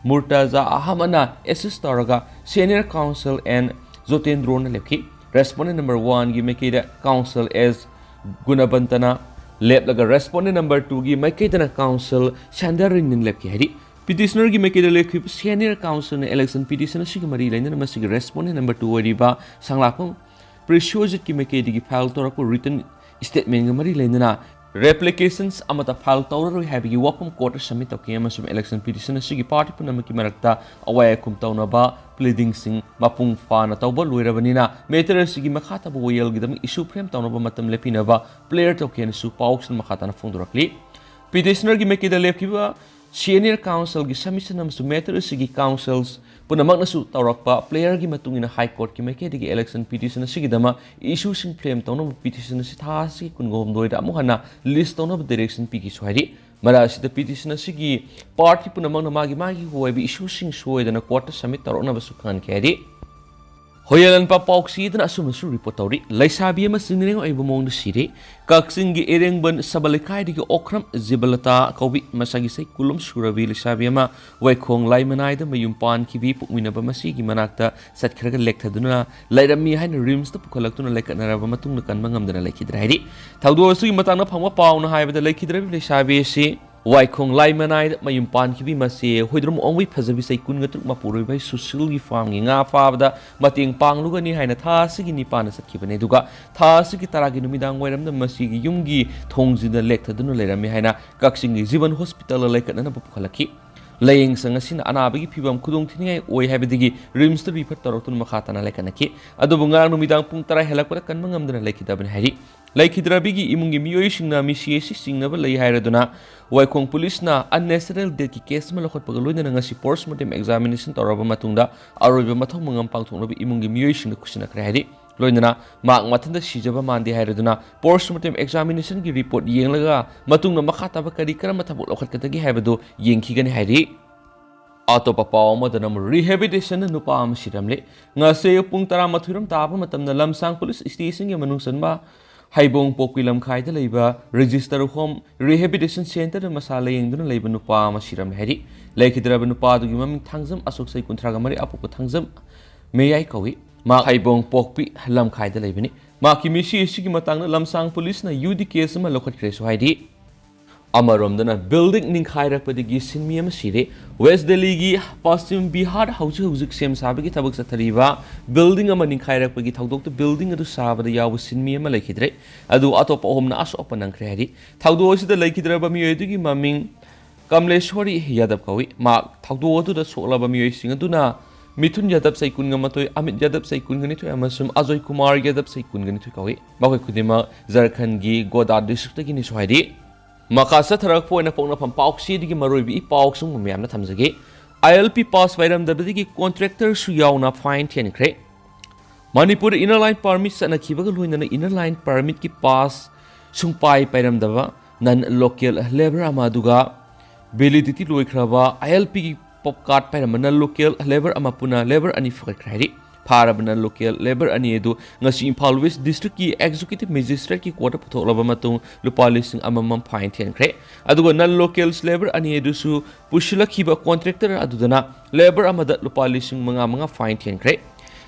ꯃꯨꯔꯇꯥꯖꯥ ꯑꯍꯃꯗꯅ assist ꯇꯧꯔꯒ senior counsel N ꯖꯣꯇꯦꯟꯗ꯭ꯔꯣꯅ ꯂꯦꯞꯈꯤ꯫ Respondent number oneꯒꯤ ꯃꯥꯏꯀꯩꯗ counsel S ꯒꯨꯅꯕꯟꯇꯅ ꯂꯦꯞꯂꯒ respondent number twoꯒꯤ ꯃꯥꯏꯀꯩꯗꯅ counsel ꯁꯟꯗꯔ ꯔꯤꯟꯗꯟ ꯂꯦꯞꯈꯤ ꯍꯥꯏꯔꯤ꯫ Petitionerꯒꯤ ꯃꯥꯏꯀꯩꯗ ꯂꯦꯞꯈꯤꯕ senior counselꯅ election petition ꯑꯁꯤꯒ ꯃꯔꯤ ꯂꯩꯅꯅ ꯃꯁꯤꯒꯤ respondent number two ꯑꯣꯏꯔꯤꯕ ꯁꯪꯂꯥꯛꯄꯝ ꯄ꯭ꯔꯦꯁꯤꯌꯣꯖꯤꯠꯀꯤ ꯃꯥꯏꯀꯩꯗꯒꯤ file ꯇꯧꯔꯛꯄ written statementꯒ ꯃꯔꯤ ꯂꯩꯅꯅ Replications ꯑꯃꯠꯇ file ꯇꯧꯔꯔꯣꯏ ꯍꯥꯏꯕꯒꯤ ꯋꯥꯐꯝ court ꯇ submit ꯇꯧꯈꯤ ꯑꯃꯁꯨꯡ election petition ꯑꯁꯤꯒꯤ party ꯄꯨꯝꯅꯃꯛꯀꯤ ꯃꯔꯛꯇ ꯑꯋꯥꯏ ꯑꯈꯨꯝ ꯇꯧꯅꯕ pleading ꯁꯤꯡ ꯃꯄꯨꯡ ꯐꯥꯅ ꯇꯧꯕ ꯂꯣꯏꯔꯕꯅꯤꯅ matter ꯑꯁꯤꯒꯤ ꯃꯈꯥ ꯇꯥꯕ ꯋꯥꯌꯦꯜꯒꯤꯗꯃꯛ issue frame ꯇꯧꯅꯕ ꯃꯇꯝ ꯂꯦꯞꯄꯤꯅꯕ plead ꯇꯧꯈꯤ ꯍꯥꯏꯅꯁꯨ ꯄꯥꯎꯁꯤꯡ ꯃꯈꯥ ꯇꯥꯅ ꯐꯣꯡꯗꯣꯔꯛꯂꯤ꯫ Petitioner ꯒꯤ ꯃꯥꯏꯀꯩꯗ ꯂꯦꯞꯈꯤꯕ senior counsel ꯒꯤ submission ꯑꯃꯁꯨꯡ matter ꯑꯁꯤꯒꯤ counsels ꯄꯨꯝꯅꯃꯛꯅꯁꯨ ꯇꯧꯔꯛꯄ plead ꯀꯤ ꯃꯇꯨꯡ ꯏꯟꯅ High Court ꯀꯤ ꯃꯥꯏꯀꯩꯗꯒꯤ election petition ꯑꯁꯤꯒꯤꯗꯃꯛ issue ꯁꯤꯡ frame ꯇꯧꯅꯕ petition ꯑꯁꯤ ꯊꯥ ꯑꯁꯤꯒꯤ ꯀꯨꯟꯒ ꯍꯨꯝꯗꯣꯏꯗ ꯑꯃꯨꯛ ꯍꯟꯅ list ꯇꯧꯅꯕ direction ꯄꯤꯈꯤꯁꯨ ꯍꯥꯏꯔꯤ꯫ ꯃꯔꯛ ꯑꯁꯤꯗ petition ꯑꯁꯤꯒꯤ party ꯄꯨꯝꯅꯃꯛꯅ ꯃꯥꯒꯤ ꯃꯥꯒꯤ ꯑꯣꯏꯕ issue ꯁꯤꯡ ꯁꯣꯏꯗꯅ court ꯇ submit ꯇꯧꯔꯛꯅꯕꯁꯨ ꯈꯪꯍꯟꯈꯤ ꯍꯥꯏꯔꯤ꯫ ꯍꯣꯌꯦꯂꯟꯄ ꯄꯥꯎꯁꯤꯗꯅ ꯑꯁꯨꯝꯅꯁꯨ report ꯇꯧꯔꯤ꯫ ꯂꯩꯁꯥꯕꯤ ꯑꯃ ꯆꯤꯡꯅꯅꯤꯡꯉꯥꯏ ꯑꯣꯏꯕ ꯃꯑꯣꯡꯗ ꯁꯤꯔꯦ꯫ ꯀꯛꯆꯤꯡꯒꯤ ꯏꯔꯦꯡꯕꯟ ꯁꯕ ꯂꯩꯀꯥꯏꯗꯒꯤ ꯑꯣꯀ꯭ꯔꯝ ꯖꯤꯕꯂꯇꯥ ꯀꯧꯕꯤ ꯃꯁꯥꯒꯤ ꯆꯍꯤ ꯀꯨꯟ ꯁꯨꯔꯕꯤ ꯂꯩꯁꯥꯕꯤ ꯑꯃ ꯋꯥꯏꯈꯣꯡ ꯂꯥꯏꯃꯅꯥꯏꯗ ꯃꯌꯨꯝ ꯄꯥꯟꯈꯤꯕꯤ ꯄꯣꯛꯃꯤꯟꯅꯕ ꯃꯁꯤꯒꯤ ꯃꯅꯥꯛꯇ ꯆꯠꯈ꯭ꯔꯒ ꯂꯦꯛꯊꯗꯨꯅ ꯂꯩꯔꯝꯃꯤ ꯍꯥꯏꯅ ꯔꯤꯝꯁꯇ ꯄꯨꯈꯠꯂꯛꯇꯨꯅ ꯂꯩꯀꯠꯅꯔꯕ ꯃꯇꯨꯡꯗ ꯀꯟꯕ ꯉꯝꯗꯅ ꯂꯩꯈꯤꯗ꯭ꯔꯦ ꯍꯥꯏꯔꯤ꯫ ꯊꯧꯗꯣꯛ ꯑꯁꯤꯒꯤ ꯃꯇꯥꯡꯗ ꯐꯪꯕ ꯄꯥꯎꯅ ꯍꯥꯏꯕꯗ ꯂꯩꯈꯤꯗ꯭ꯔꯕꯤ ꯂꯩꯁꯥꯕꯤ ꯑꯁꯤ ꯋꯥꯏꯈꯣꯡ ꯂꯥꯏꯃꯅꯥꯏꯗ ꯃꯌꯨꯝ ꯄꯥꯟꯈꯤꯕꯤ ꯃꯆꯦ ꯍꯨꯏꯗ꯭ꯔꯣꯝ ꯑꯣꯡꯕꯤ ꯐꯖꯕꯤ ꯆꯍꯤ ꯀꯨꯟꯒ ꯇꯔꯨꯛ ꯃꯄꯨꯔꯣꯏꯕ ꯁꯨꯁꯤꯜꯒꯤ farm ꯒꯤ ꯉꯥ ꯐꯥꯕꯗ ꯃꯇꯦꯡ ꯄꯥꯡꯂꯨꯒꯅꯤ ꯍꯥꯏꯅ ꯊꯥ ꯑꯁꯤꯒꯤ ꯅꯤꯄꯥꯟꯗ ꯆꯠꯈꯤꯕꯅꯤ꯫ ꯑꯗꯨꯒ ꯊꯥ ꯑꯁꯤꯒꯤ ꯇꯔꯥꯒꯤ ꯅꯨꯃꯤꯗꯥꯡ ꯋꯥꯏꯔꯝꯗ ꯃꯁꯤꯒꯤ ꯌꯨꯝꯒꯤ ꯊꯣꯡꯖꯤꯟꯗ ꯂꯦꯛꯊꯗꯨꯅ ꯂꯩꯔꯝꯃꯤ ꯍꯥꯏꯅ ꯀꯛꯆꯤꯡꯒꯤ ꯖꯤꯕꯟ hospital ꯗ ꯂꯩꯈꯠꯅꯅꯕ ꯄꯨꯈꯠꯂꯛꯈꯤ꯫ ꯂꯥꯌꯦꯡꯁꯪ ꯑꯁꯤꯅ ꯑꯅꯥꯕꯒꯤ ꯐꯤꯕꯝ ꯈꯨꯗꯣꯡꯊꯤꯅꯤꯡꯉꯥꯏ ꯑꯣꯏ ꯍꯥꯏꯕꯗꯒꯤ ꯔꯤꯝꯁꯇ refer ꯇꯧꯔꯛꯇꯨꯅ ꯃꯈꯥ ꯇꯥꯅ ꯂꯩꯈꯠꯅꯈꯤ꯫ ꯑꯗꯨꯕꯨ ꯉꯔꯥꯡ ꯅꯨꯃꯤꯗꯥꯡ ꯄꯨꯡ ꯇꯔꯥ ꯍꯦꯜꯂꯛꯄꯗ ꯀꯟꯕ ꯉꯝꯗꯅ ꯂꯩꯈꯤꯗꯕꯅꯤ ꯍꯥꯏꯔꯤ꯫ ꯂꯩꯈꯤꯗ꯭ꯔꯕꯤꯒꯤ ꯏꯃꯨꯡꯒꯤ ꯃꯤꯑꯣꯏꯁꯤꯡꯅ ꯃꯤꯁꯤ ꯑꯁꯤ ꯆꯤꯡꯅꯕ ꯂꯩ ꯍꯥꯏꯔꯗꯨꯅ ꯋꯥꯏꯈꯣꯡ ꯄꯨꯂꯤꯁꯅ unnatural death ꯀꯤ case ꯑꯃ ꯂꯧꯈꯠꯄꯒ ꯂꯣꯏꯅꯅ ꯉꯁꯤ post mortem examination ꯇꯧꯔꯕ ꯃꯇꯨꯡꯗ ꯑꯔꯣꯏꯕ ꯃꯊꯧ ꯃꯉꯝ ꯄꯥꯡꯊꯣꯛꯅꯕ ꯏꯃꯨꯡꯒꯤ ꯃꯤꯑꯣꯏꯁꯤꯡꯗ ꯈꯨꯠꯁꯤꯟꯅꯈ꯭ꯔꯦ ꯍꯥꯏꯔꯤ꯫ ꯂꯣꯏꯅꯅ ꯃꯍꯥꯛ ꯃꯊꯟꯇ ꯁꯤꯖꯕ ꯃꯥꯟꯗꯦ ꯍꯥꯏꯔꯗꯨꯅ post mortem examination ꯒꯤ report ꯌꯦꯡꯂꯒ ꯃꯇꯨꯡꯗ ꯃꯈꯥ ꯇꯥꯕ ꯀꯔꯤ ꯀꯔꯝꯕ ꯊꯕꯛ ꯂꯧꯈꯠꯀꯗꯒꯦ ꯍꯥꯏꯕꯗꯨ ꯌꯦꯡꯈꯤꯒꯅꯤ ꯍꯥꯏꯔꯤ꯫ ꯑꯇꯣꯞꯄ ꯄꯥꯎ ꯑꯃꯗꯅ ꯑꯃꯨꯛ rehabilitation ꯅ ꯅꯨꯄꯥ ꯑꯃ ꯁꯤꯔꯝꯂꯦ꯫ ꯉꯁꯤ ꯑꯌꯨꯛ ꯄꯨꯡ ꯇꯔꯥꯃꯥꯊꯣꯏ ꯔꯣꯝ ꯇꯥꯕ ꯃꯇꯝꯗ ꯂꯝꯁꯥꯡ ꯄꯨꯂꯤꯁ station ꯒꯤ ꯃꯅꯨꯡ ꯆꯟꯕ ꯍꯩꯕꯣꯡ ꯄꯣꯛꯄꯤ ꯂꯝꯈꯥꯏꯗ ꯂꯩꯕ register home rehabilitation center ꯗ ꯃꯁꯥ ꯂꯥꯌꯦꯡꯗꯨꯅ ꯂꯩꯕ ꯅꯨꯄꯥ ꯑꯃ ꯁꯤꯔꯝꯂꯦ ꯍꯥꯏꯔꯤ꯫ ꯂꯩꯈꯤꯗ꯭ꯔꯕ ꯅꯨꯄꯥ ꯑꯗꯨꯒꯤ ꯃꯃꯤꯡ ꯊꯥꯡꯖꯝ ꯑꯁꯣꯛ, ꯆꯍꯤ ꯀꯨꯟꯊ꯭ꯔꯥꯒ ꯃꯔꯤ, ꯑꯄꯣꯛꯄ ꯊꯥꯡꯖꯝ ꯃꯌꯥꯏ ꯀꯧꯏ꯫ ꯃꯍꯥꯛ ꯍꯩꯕꯣꯡ ꯄꯣꯛꯄꯤ ꯂꯝꯈꯥꯏꯗ ꯂꯩꯕꯅꯤ꯫ ꯃꯍꯥꯛꯀꯤ ꯃꯤꯁꯤ ꯑꯁꯤꯒꯤ ꯃꯇꯥꯡꯗ ꯂꯝꯁꯥꯡ ꯄꯨꯂꯤꯁꯅ UD case ꯑꯃ ꯂꯧꯈꯠꯈ꯭ꯔꯦꯁꯨ ꯍꯥꯏꯔꯤ꯫ ꯑꯃꯔꯣꯝꯗꯅ building ꯅꯤꯡꯈꯥꯏꯔꯛꯄꯗꯒꯤ ꯁꯤꯟꯃꯤ ꯑꯃ ꯁꯤꯔꯦ꯫ ꯋꯦꯁ ꯗꯦꯜꯂꯤꯒꯤ ꯄꯁꯆꯤꯝ ꯕꯤꯍꯥꯔ ꯍꯧꯖꯤꯛ ꯍꯧꯖꯤꯛ ꯁꯦꯝ ꯁꯥꯕꯒꯤ ꯊꯕꯛ ꯆꯠꯊꯔꯤꯕ building ꯑꯃ ꯅꯤꯡꯈꯥꯏꯔꯛꯄꯒꯤ ꯊꯧꯗꯣꯛꯇ building ꯑꯗꯨ ꯁꯥꯕꯗ ꯌꯥꯎꯕ ꯁꯤꯟꯃꯤ ꯑꯃ ꯂꯩꯈꯤꯗ꯭ꯔꯦ꯫ ꯑꯗꯨ ꯑꯇꯣꯞꯄ ꯑꯍꯨꯝꯅ ꯑꯁꯣꯛꯄ ꯅꯪꯈ꯭ꯔꯦ ꯍꯥꯏꯔꯤ꯫ ꯊꯧꯗꯣꯛ ꯑꯁꯤꯗ ꯂꯩꯈꯤꯗ꯭ꯔꯕ ꯃꯤꯑꯣꯏ ꯑꯗꯨꯒꯤ ꯃꯃꯤꯡ ꯀꯃꯂꯦꯁꯣꯔꯤ ꯌꯥꯗꯕ ꯀꯧꯏ꯫ ꯃꯍꯥꯛ ꯊꯧꯗꯣꯛ ꯑꯗꯨꯗ ꯁꯣꯛꯂꯕ ꯃꯤꯑꯣꯏꯁꯤꯡ ꯑꯗꯨꯅ ꯃꯤꯊꯨꯟ ꯌꯥꯗꯕ ꯆꯍꯤ ꯀꯨꯟꯒ ꯃꯥꯊꯣꯏ, ꯑꯃꯤꯠ ꯌꯥꯗꯕ ꯆꯍꯤ ꯀꯨꯟꯒ ꯅꯤꯊꯣꯏ ꯑꯃꯁꯨꯡ ꯑꯖꯣꯏ ꯀꯨꯃꯥꯔ ꯌꯥꯗꯕ ꯆꯍꯤ ꯀꯨꯟꯒ ꯅꯤꯊꯣꯏ ꯀꯧꯏ꯫ ꯃꯈꯣꯏ ꯈꯨꯗꯤꯡꯃꯛ ꯖꯔꯈꯟꯒꯤ ꯒꯣꯗꯥ district ꯇꯒꯤꯅꯤꯁꯨ ꯍꯥꯏꯔꯤ꯫ ꯃꯈꯥ ꯆꯠꯊꯔꯛꯄ ꯑꯣꯏꯅ ꯄꯣꯛꯅꯐꯝ ꯄꯥꯎꯆꯦꯗꯒꯤ ꯃꯔꯨꯑꯣꯏꯕ ꯏ ꯄꯥꯎꯁꯤꯡꯕꯨ ꯃꯌꯥꯝꯅ ꯊꯝꯖꯒꯦ꯫ ILP pass ꯄꯥꯏꯔꯝꯗꯕꯗꯒꯤ contractor ꯁꯨ ꯌꯥꯎꯅ fine ꯊꯤꯍꯟꯈ꯭ꯔꯦ꯫ ꯃꯅꯤꯄꯨꯔꯗ Inner Line Permit ꯆꯠꯅꯈꯤꯕꯒ ꯂꯣꯏꯅꯅ Inner Line Permit ꯀꯤ pass ꯁꯨꯡꯄꯥꯏ ꯄꯥꯏꯔꯝꯗꯕ non local labour ꯑꯃ ꯑꯗꯨꯒ validity ꯂꯣꯏꯈ꯭ꯔꯕ ILP ꯒꯤ pop card ꯄꯥꯏꯔꯝꯕ non local labour ꯑꯃ ꯄꯨꯟꯅ labour ꯑꯅꯤ ꯐꯒꯠꯈ꯭ꯔꯦ ꯍꯥꯏꯔꯤ꯫ ꯐꯥꯔꯕ non local labour ꯑꯅꯤ ꯑꯗꯨ ꯉꯁꯤ ꯏꯝꯐꯥꯜ West district ꯀꯤ executive magistrate ꯀꯤ court ꯇ ꯄꯨꯊꯣꯛꯂꯕ ꯃꯇꯨꯡ ꯂꯨꯄꯥ ꯂꯤꯁꯤꯡ ꯑꯃꯃꯝ fine ꯊꯤꯍꯟꯈ꯭ꯔꯦ꯫ ꯑꯗꯨꯒ non local labour ꯑꯅꯤ ꯑꯗꯨꯁꯨ ꯄꯨꯁꯤꯜꯂꯛꯈꯤꯕ contractor ꯑꯗꯨꯗꯅ labour ꯑꯃꯗ ꯂꯨꯄꯥ ꯂꯤꯁꯤꯡ ꯃꯉꯥ ꯃꯉꯥ fine ꯊꯤꯍꯟꯈ꯭ꯔꯦ꯫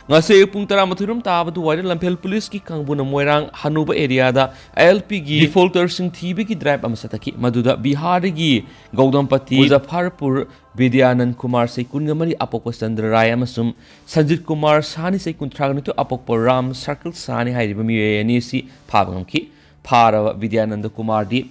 ꯉꯁꯤ ꯑꯌꯨꯛ ꯄꯨꯡ ꯇꯔꯥꯃꯥꯊꯣꯏ ꯔꯣꯝ ꯇꯥꯕ ꯑꯗꯨꯋꯥꯏꯗ ꯂꯝꯐꯦꯜ police ꯀꯤ ꯀꯥꯡꯕꯨꯅ ꯃꯣꯏꯔꯥꯡ ꯍꯅꯨꯕ area ꯗ ILP ꯒꯤ defaulter ꯁꯤꯡ ꯊꯤꯕꯒꯤ drive ꯑꯃ ꯆꯠꯊꯈꯤ꯫ ꯃꯗꯨꯗ ꯕꯤꯍꯥꯔꯗꯒꯤ ꯒꯧꯗꯝꯄꯇꯤ ꯃꯨꯖꯐꯔꯄꯨꯔ ꯕꯤꯗ꯭ꯌꯥꯅꯟ ꯀꯨꯃꯥꯔ ꯆꯍꯤ ꯀꯨꯟꯒ ꯃꯔꯤ ꯑꯄꯣꯛꯄ ꯆꯟꯗ꯭ꯔ ꯔꯥꯏ ꯑꯃꯁꯨꯡ ꯁꯟꯖꯤꯠ ꯀꯨꯃꯥꯔ ꯁꯥꯍꯅꯤ ꯆꯍꯤ ꯀꯨꯟꯊ꯭ꯔꯥꯒ ꯅꯤꯊꯣꯏ ꯑꯄꯣꯛꯄ ꯔꯥꯝ ꯁꯔꯀꯜ ꯁꯥꯍꯅꯤ ꯍꯥꯏꯔꯤꯕ ꯃꯤꯑꯣꯏ ꯑꯅꯤ ꯑꯁꯤ ꯐꯥꯕ ꯉꯝꯈꯤ꯫ ꯐꯥꯔꯕ ꯕꯤꯗ꯭ꯌꯥꯅꯟꯗ ꯀꯨꯃꯥꯔꯗꯤ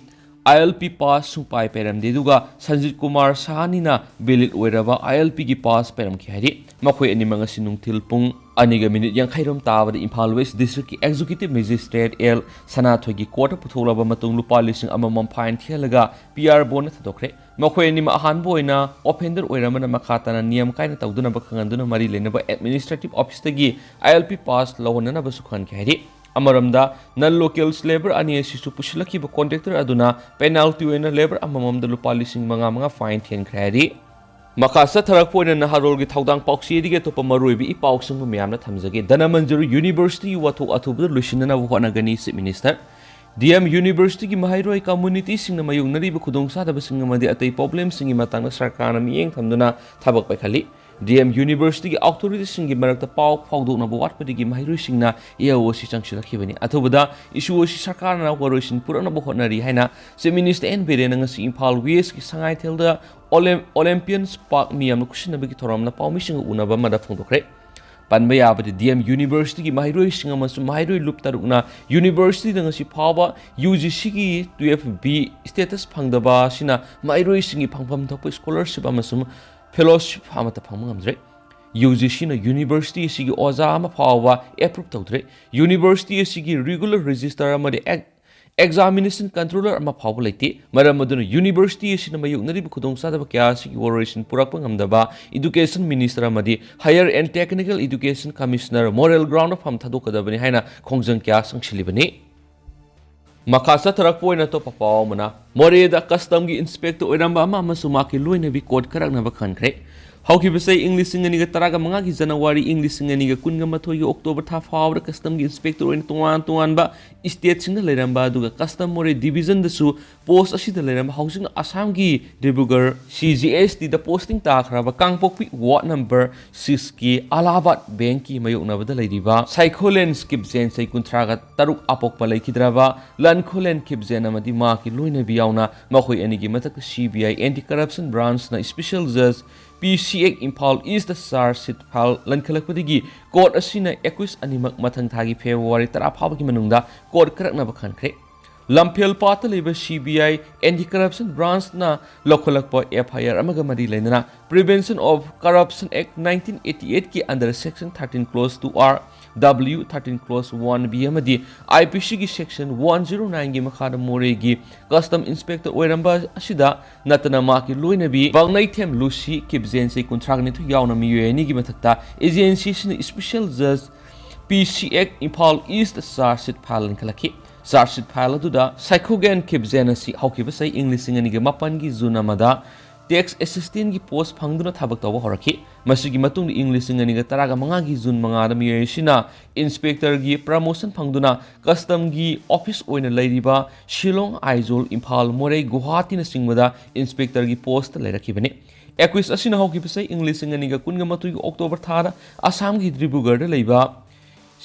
ILP pass ꯁꯨꯡꯄꯥꯏ ꯄꯥꯏꯔꯝꯗꯦ, ꯑꯗꯨꯒ ꯁꯟꯖꯤꯠ ꯀꯨꯃꯥꯔ ꯁꯥꯍꯅꯤꯅ valid ꯑꯣꯏꯔꯕ ILP ꯒꯤ pass ꯄꯥꯏꯔꯝꯈꯤ ꯍꯥꯏꯔꯤ꯫ ꯃꯈꯣꯏ ꯑꯅꯤꯃꯛ ꯉꯁꯤ ꯅꯨꯡꯊꯤꯜ ꯄꯨꯡ ꯑꯅꯤꯒ minute ꯌꯥꯡꯈꯩ ꯔꯣꯝ ꯇꯥꯕꯗ ꯏꯝꯐꯥꯜ West district ꯀꯤ executive magistrate ꯑꯦꯜ ꯁꯅꯥꯊꯣꯏꯒꯤ court ꯇ ꯄꯨꯊꯣꯛꯂꯕ ꯃꯇꯨꯡ ꯂꯨꯄꯥ ꯂꯤꯁꯤꯡ ꯑꯃꯃꯝ fine ꯊꯤꯍꯜꯂꯒ PR bond ꯊꯥꯗꯣꯛꯈ꯭ꯔꯦ꯫ ꯃꯈꯣꯏ ꯑꯅꯤꯃꯛ ꯑꯍꯥꯟꯕ ꯑꯣꯏꯅ offender ꯑꯣꯏꯔꯝꯕꯅ ꯃꯈꯥ ꯇꯥꯅ ꯅꯤꯌꯝ ꯀꯥꯏꯅ ꯇꯧꯗꯅꯕ ꯈꯪꯍꯟꯗꯨꯅ ꯃꯔꯤ ꯂꯩꯅꯕ administrative office ꯇꯒꯤ ILP pass ꯂꯧꯍꯟꯅꯅꯕꯁꯨ ꯈꯪꯍꯟꯈꯤ ꯍꯥꯏꯔꯤ꯫ ꯑꯃꯔꯣꯝꯗ non local labour ꯑꯅꯤ ꯑꯁꯤꯁꯨ ꯄꯨꯁꯤꯜꯂꯛꯈꯤꯕ contractor ꯑꯗꯨꯅ penalty ꯑꯣꯏꯅ labour ꯑꯃꯃꯝꯗ ꯂꯨꯄꯥ ꯂꯤꯁꯤꯡ ꯃꯉꯥ ꯃꯉꯥ fine ꯊꯤꯍꯟꯈ꯭ꯔꯦ ꯍꯥꯏꯔꯤ꯫ ꯃꯈꯥ ꯆꯠꯊꯔꯛꯄ ꯑꯣꯏꯅ ꯅꯍꯥꯔꯣꯜꯒꯤ ꯊꯧꯗꯥꯡ ꯄꯥꯎꯆꯦꯗꯒꯤ ꯑꯇꯣꯞꯄ ꯃꯔꯨꯑꯣꯏꯕ ꯏ ꯄꯥꯎꯁꯤꯡꯕꯨ ꯃꯌꯥꯝꯅ ꯊꯝꯖꯒꯦ꯫ ꯙꯅꯃꯟꯖꯨꯔꯤ University ꯒꯤ ꯋꯥꯊꯣꯛ ꯑꯊꯨꯕꯗ ꯂꯣꯏꯁꯤꯟꯅꯅꯕ ꯍꯣꯠꯅꯒꯅꯤ Chief Minister꯫ DM University ꯒꯤ ꯃꯍꯩꯔꯣꯏ community ꯁꯤꯡꯅ ꯃꯥꯌꯣꯛꯅꯔꯤꯕ ꯈꯨꯗꯣꯡꯆꯥꯗꯕꯁꯤꯡ ꯑꯃꯗꯤ ꯑꯇꯩ problem ꯁꯤꯡꯒꯤ ꯃꯇꯥꯡꯗ ꯁꯔꯀꯥꯔꯅ ꯃꯤꯠꯌꯦꯡ ꯊꯝꯗꯨꯅ ꯊꯕꯛ ꯄꯥꯏꯈꯠꯂꯤ꯫ ꯗꯤ ꯑꯦꯝ ꯌꯨꯅꯤꯚꯔꯁꯤꯇꯤꯒꯤ ꯑꯣꯊꯣꯔꯤꯇꯤꯁꯤꯡꯒꯤ ꯃꯔꯛꯇ ꯄꯥꯎ ꯐꯥꯎꯗꯣꯛꯅꯕ ꯋꯥꯠꯄꯗꯒꯤ ꯃꯍꯩꯔꯣꯏꯁꯤꯡꯅ ꯏ ꯑꯣ ꯑꯁꯤ ꯆꯪꯁꯤꯜꯂꯛꯈꯤꯕꯅꯤ꯫ ꯑꯊꯨꯕꯗ ꯏꯁꯨ ꯑꯁꯤ ꯁꯔꯀꯥꯔꯅ ꯋꯥꯔꯣꯏꯁꯤꯟ ꯄꯨꯔꯛꯅꯕ ꯍꯣꯠꯅꯔꯤ ꯍꯥꯏꯅ Chief Minister ꯑꯦꯟ ꯕꯤꯔꯦꯟꯅ ꯉꯁꯤ ꯏꯝꯐꯥꯜ ꯋꯦꯁꯀꯤ ꯁꯉꯥꯏꯊꯦꯜꯗ ꯑꯣꯂꯦꯝ-, ꯑꯣꯂꯦꯝꯄꯤꯌꯟꯁ ꯄꯥꯔꯛ ꯃꯤꯌꯥꯝꯅ ꯈꯨꯠꯁꯤꯟꯅꯕꯒꯤ ꯊꯧꯔꯝꯗ ꯄꯥꯎꯃꯤꯁꯤꯡꯒ ꯎꯅꯕ ꯑꯃꯗ ꯐꯣꯡꯗꯣꯛꯈ꯭ꯔꯦ꯫ ꯄꯟꯕ ꯌꯥꯕꯗꯤ ꯗꯤ ꯑꯦꯝ ꯌꯨꯅꯤꯚꯔꯁꯤꯇꯤꯒꯤ ꯃꯍꯩꯔꯣꯏꯁꯤꯡ ꯑꯃꯁꯨꯡ ꯃꯍꯩꯔꯣꯏ ꯂꯨꯞ ꯇꯔꯨꯛꯅ ꯌꯨꯅꯤꯚꯔꯁꯤꯇꯤꯗ ꯉꯁꯤ ꯐꯥꯎꯕ ꯌꯨ ꯖꯤ ꯁꯤꯒꯤ ꯇꯨꯌꯦꯜꯐ ꯕꯤ ꯁ꯭ꯇꯦꯇꯁ ꯐꯪꯗꯕ ꯑꯁꯤꯅ ꯃꯍꯩꯔꯣꯏꯁꯤꯡꯒꯤ ꯐꯪꯐꯝ ꯊꯣꯛꯄ ꯁ꯭ꯀꯣꯂꯔꯁꯤꯞ ꯑꯃꯁꯨꯡ ꯐꯦꯂꯣꯁꯤꯞ ꯑꯃꯠꯇ ꯐꯪꯕ ꯉꯝꯗ꯭ꯔꯦ꯫ ꯌꯨ ꯖꯤ ꯁꯤꯅ ꯌꯨꯅꯤꯚꯔꯁꯤꯇꯤ ꯑꯁꯤꯒꯤ ꯑꯣꯖꯥ ꯑꯃ ꯐꯥꯎꯕ ꯑꯦꯄ꯭ꯔꯨꯞ ꯇꯧꯗ꯭ꯔꯦ꯫ ꯌꯨꯅꯤꯚꯔꯁꯤꯇꯤ ꯑꯁꯤꯒꯤ ꯔꯤꯒꯨꯂꯔ ꯔꯦꯖꯤꯁꯇꯔ ꯑꯃꯗꯤ ꯑꯦꯛ-, ꯑꯦꯛꯖꯥꯃꯤꯅꯦꯁꯟ ꯀꯟꯇ꯭ꯔꯣꯂꯔ ꯑꯃ ꯐꯥꯎꯕ ꯂꯩꯇꯦ꯫ ꯃꯔꯝ ꯑꯗꯨꯅ ꯌꯨꯅꯤꯚꯔꯁꯤꯇꯤ ꯑꯁꯤꯅ ꯃꯥꯌꯣꯛꯅꯔꯤꯕ ꯈꯨꯗꯣꯡꯆꯥꯗꯕ ꯀꯌꯥ ꯑꯁꯤꯒꯤ ꯋꯥꯔꯣꯏꯁꯤꯟ ꯄꯨꯔꯛꯄ ꯉꯝꯗꯕ ꯏꯗꯨꯀꯦꯁꯟ ꯃꯤꯅꯤꯁꯇꯔ ꯑꯃꯗꯤ higher and technical education commissioner moral ground ꯐꯝ ꯊꯥꯗꯣꯛꯀꯗꯕꯅꯤ ꯍꯥꯏꯅ ꯈꯣꯡꯖꯪ ꯀꯌꯥ ꯆꯪꯁꯤꯜꯂꯤꯕꯅꯤ꯫ ꯃꯈꯥ ꯆꯠꯊꯔꯛꯄ ꯑꯣꯏꯅ ꯑꯇꯣꯞꯄ ꯄꯥꯎ ꯑꯃꯅ, ꯃꯣꯔꯦꯗ ꯀꯁꯇꯝꯒꯤ ꯏꯟꯁꯄꯦꯛꯇꯔ ꯑꯣꯏꯔꯝꯕ ꯑꯃ ꯑꯃꯁꯨꯡ ꯃꯍꯥꯛꯀꯤ ꯂꯣꯏꯅꯕꯤ ꯀꯣꯔꯠ ꯀꯔꯛꯅꯕ ꯈꯟꯈ꯭ꯔꯦ꯫ ꯍꯧꯈꯤꯕ ꯆꯍꯤ ꯏꯪ ꯂꯤꯁꯤꯡ ꯑꯅꯤꯒ ꯇꯔꯥꯒ ꯃꯉꯥꯒꯤ ꯖꯅꯋꯥꯔꯤ, ꯏꯪ ꯂꯤꯁꯤꯡ ꯑꯅꯤꯒ ꯀꯨꯟꯒ ꯃꯥꯊꯣꯏꯒꯤ ꯑꯣꯛꯇꯣꯕꯔ ꯊꯥ ꯐꯥꯎꯕꯗ ꯀꯁꯇꯝꯒꯤ ꯏꯟꯁꯄꯦꯛꯇꯔ ꯑꯣꯏꯅ ꯇꯣꯉꯥꯟ ꯇꯣꯉꯥꯟꯕ ꯁ꯭ꯇꯦꯠꯁꯤꯡꯗ ꯂꯩꯔꯝꯕ, ꯑꯗꯨꯒ ꯀꯁꯇꯝ ꯃꯣꯔꯦ ꯗꯤꯕꯤꯖꯟꯗꯁꯨ ꯄꯣꯁ ꯑꯁꯤꯗ ꯂꯩꯔꯝꯕ, ꯍꯧꯖꯤꯛꯅ ꯑꯁꯥꯝꯒꯤ ꯗꯤꯕ꯭ꯔꯨꯒꯔ ꯁꯤ ꯖꯤ ꯑꯦꯁ ꯇꯤꯗ ꯄꯣꯁꯇꯤꯡ ꯇꯥꯈ꯭ꯔꯕ ꯀꯥꯡꯄꯣꯛꯄꯤ ꯋꯥꯔꯗ ꯅꯝꯕꯔ ꯁꯤꯛꯁꯀꯤ ꯑꯂꯥꯍꯥꯕꯥꯗ ꯕꯦꯡꯛꯀꯤ ꯃꯥꯌꯣꯛꯅꯕꯗ ꯂꯩꯔꯤꯕ ꯁꯥꯏꯈꯣꯂꯦꯟ ꯀꯤꯞꯖꯦꯟ, ꯆꯍꯤ ꯀꯨꯟꯊ꯭ꯔꯥꯒ ꯇꯔꯨꯛ, ꯑꯄꯣꯛꯄ ꯂꯩꯈꯤꯗ꯭ꯔꯕ ꯂꯟꯈꯣꯂꯦꯟ ꯀꯤꯞꯖꯦꯟ ꯑꯃꯗꯤ ꯃꯍꯥꯛꯀꯤ ꯂꯣꯏꯅꯕꯤ ꯌꯥꯎꯅ ꯃꯈꯣꯏ ꯑꯅꯤꯒꯤ ꯃꯊꯛꯇ ꯁꯤ ꯕꯤ ꯑꯥꯏ ꯑꯦꯟꯇꯤ ꯀꯔꯞꯁꯟ ꯕ꯭ꯔꯥꯟꯁꯅ ꯁ꯭ꯄꯦꯁꯦꯜ ꯖꯖ ꯄꯤ ꯁꯤ ꯑꯦꯛ ꯏꯝꯐꯥꯜ ꯏꯁꯇ ꯆꯥꯔꯖ ꯁꯤꯠ ꯐꯥꯏꯜ ꯂꯟꯈꯠꯂꯛꯄꯗꯒꯤ ꯀꯣꯔꯠ ꯑꯁꯤꯅ ꯑꯦꯀ꯭ꯌꯨꯁ ꯑꯅꯤꯃꯛ ꯃꯊꯪ ꯊꯥꯒꯤ ꯐꯦꯕ꯭ꯔꯨꯋꯥꯔꯤ ꯇꯔꯥ ꯐꯥꯎꯕꯒꯤ ꯃꯅꯨꯡꯗ ꯀꯣꯔꯠ ꯀꯔꯛꯅꯕ ꯈꯟꯈ꯭ꯔꯦ꯫ ꯂꯝꯐꯦꯜ ꯄꯥꯠꯇ ꯂꯩꯕ ꯁꯤ ꯕꯤ ꯑꯥꯏ ꯑꯦꯟꯇꯤ ꯀꯔꯞꯁꯟ ꯕ꯭ꯔꯥꯟꯁꯅ ꯂꯧꯈꯠꯂꯛꯄ ꯑꯦꯐ ꯑꯥꯏ ꯑꯥꯔ ꯑꯃꯒ ꯃꯔꯤ ꯂꯩꯅꯅ Prevention of Corruption Act nineteen eighty-eightꯀꯤ under section thirteen clause two R, W thirteen clause one B ꯑꯃꯗꯤ ꯑꯥꯏ ꯄꯤ ꯁꯤꯒꯤ section one zero nineꯒꯤ ꯃꯈꯥꯗ ꯃꯣꯔꯦꯒꯤ ꯀꯁꯇꯝ ꯏꯟꯁꯄꯦꯛꯇꯔ ꯑꯣꯏꯔꯝꯕ ꯑꯁꯤꯗ ꯅꯠꯇꯅ ꯃꯍꯥꯛꯀꯤ ꯂꯣꯏꯅꯕꯤ ꯕꯪꯅꯩꯊꯦꯝ ꯂꯨꯁꯤ ꯀꯤꯞꯖꯦꯟ, ꯆꯍꯤ ꯀꯨꯟꯊ꯭ꯔꯥꯒ ꯅꯤꯊꯣꯏ ꯌꯥꯎꯅ ꯃꯤꯑꯣꯏ ꯑꯅꯤꯒꯤ ꯃꯊꯛꯇ ꯑꯦꯖꯦꯟꯁꯤꯁꯤꯅ ꯁ꯭ꯄꯦꯁꯦꯜ ꯖꯖ ꯄꯤ ꯁꯤ ꯑꯦꯛ ꯏꯝꯐꯥꯜ ꯏꯁꯇ ꯆꯥꯔꯖ ꯁꯤꯠ ꯐꯥꯏꯜ ꯂꯤꯡꯈꯠꯂꯛꯈꯤ꯫ ꯆꯥꯔꯖ ꯁꯤꯠ ꯐꯥꯏꯜ ꯑꯗꯨꯗ ꯁꯥꯏꯈꯣꯒꯦꯟ ꯀꯤꯞꯖꯦꯟ ꯑꯁꯤ ꯍꯧꯈꯤꯕ ꯆꯍꯤ ꯏꯪ ꯂꯤꯁꯤꯡ ꯑꯅꯤꯒ ꯃꯥꯄꯟꯒꯤ ꯖꯨꯟ ꯑꯃꯗ ꯇꯦꯛꯁ ꯑꯦꯁꯤꯁꯇꯦꯟꯒꯤ ꯄꯣꯁ ꯐꯪꯗꯨꯅ ꯊꯕꯛ ꯇꯧꯕ ꯍꯧꯔꯛꯈꯤ꯫ ꯃꯁꯤꯒꯤ ꯃꯇꯨꯡꯗ ꯏꯪ ꯂꯤꯁꯤꯡ ꯑꯅꯤꯒ ꯇꯔꯥꯒ ꯃꯉꯥꯒꯤ ꯖꯨꯟ ꯃꯉꯥꯗ ꯃꯤꯑꯣꯏ ꯑꯁꯤꯅ ꯏꯟꯁꯄꯦꯛꯇꯔꯒꯤ ꯄ꯭ꯔꯃꯣꯁꯟ ꯐꯪꯗꯨꯅ ꯀꯁꯇꯝꯒꯤ ꯑꯣꯐꯤꯁ ꯑꯣꯏꯅ ꯂꯩꯔꯤꯕ ꯁꯤꯂꯣꯡ, ꯑꯥꯏꯖꯣꯜ, ꯏꯝꯐꯥꯜ, ꯃꯣꯔꯦ, ꯒꯨꯋꯥꯍꯥꯇꯤꯅꯆꯤꯡꯕꯗ ꯏꯟꯁꯄꯦꯛꯇꯔꯒꯤ ꯄꯣꯁꯇ ꯂꯩꯔꯛꯈꯤꯕꯅꯤ꯫ ꯑꯦꯀ꯭ꯌꯨꯁ ꯑꯁꯤꯅ ꯍꯧꯈꯤꯕ ꯆꯍꯤ ꯏꯪ ꯂꯤꯁꯤꯡ ꯑꯅꯤꯒ ꯀꯨꯟꯒ ꯃꯥꯊꯣꯏꯒꯤ ꯑꯣꯛꯇꯣꯕꯔ ꯊꯥꯗ ꯑꯁꯥꯝꯒꯤ ꯗꯤꯕ꯭ꯔꯨꯒꯔꯗ ꯂꯩꯕ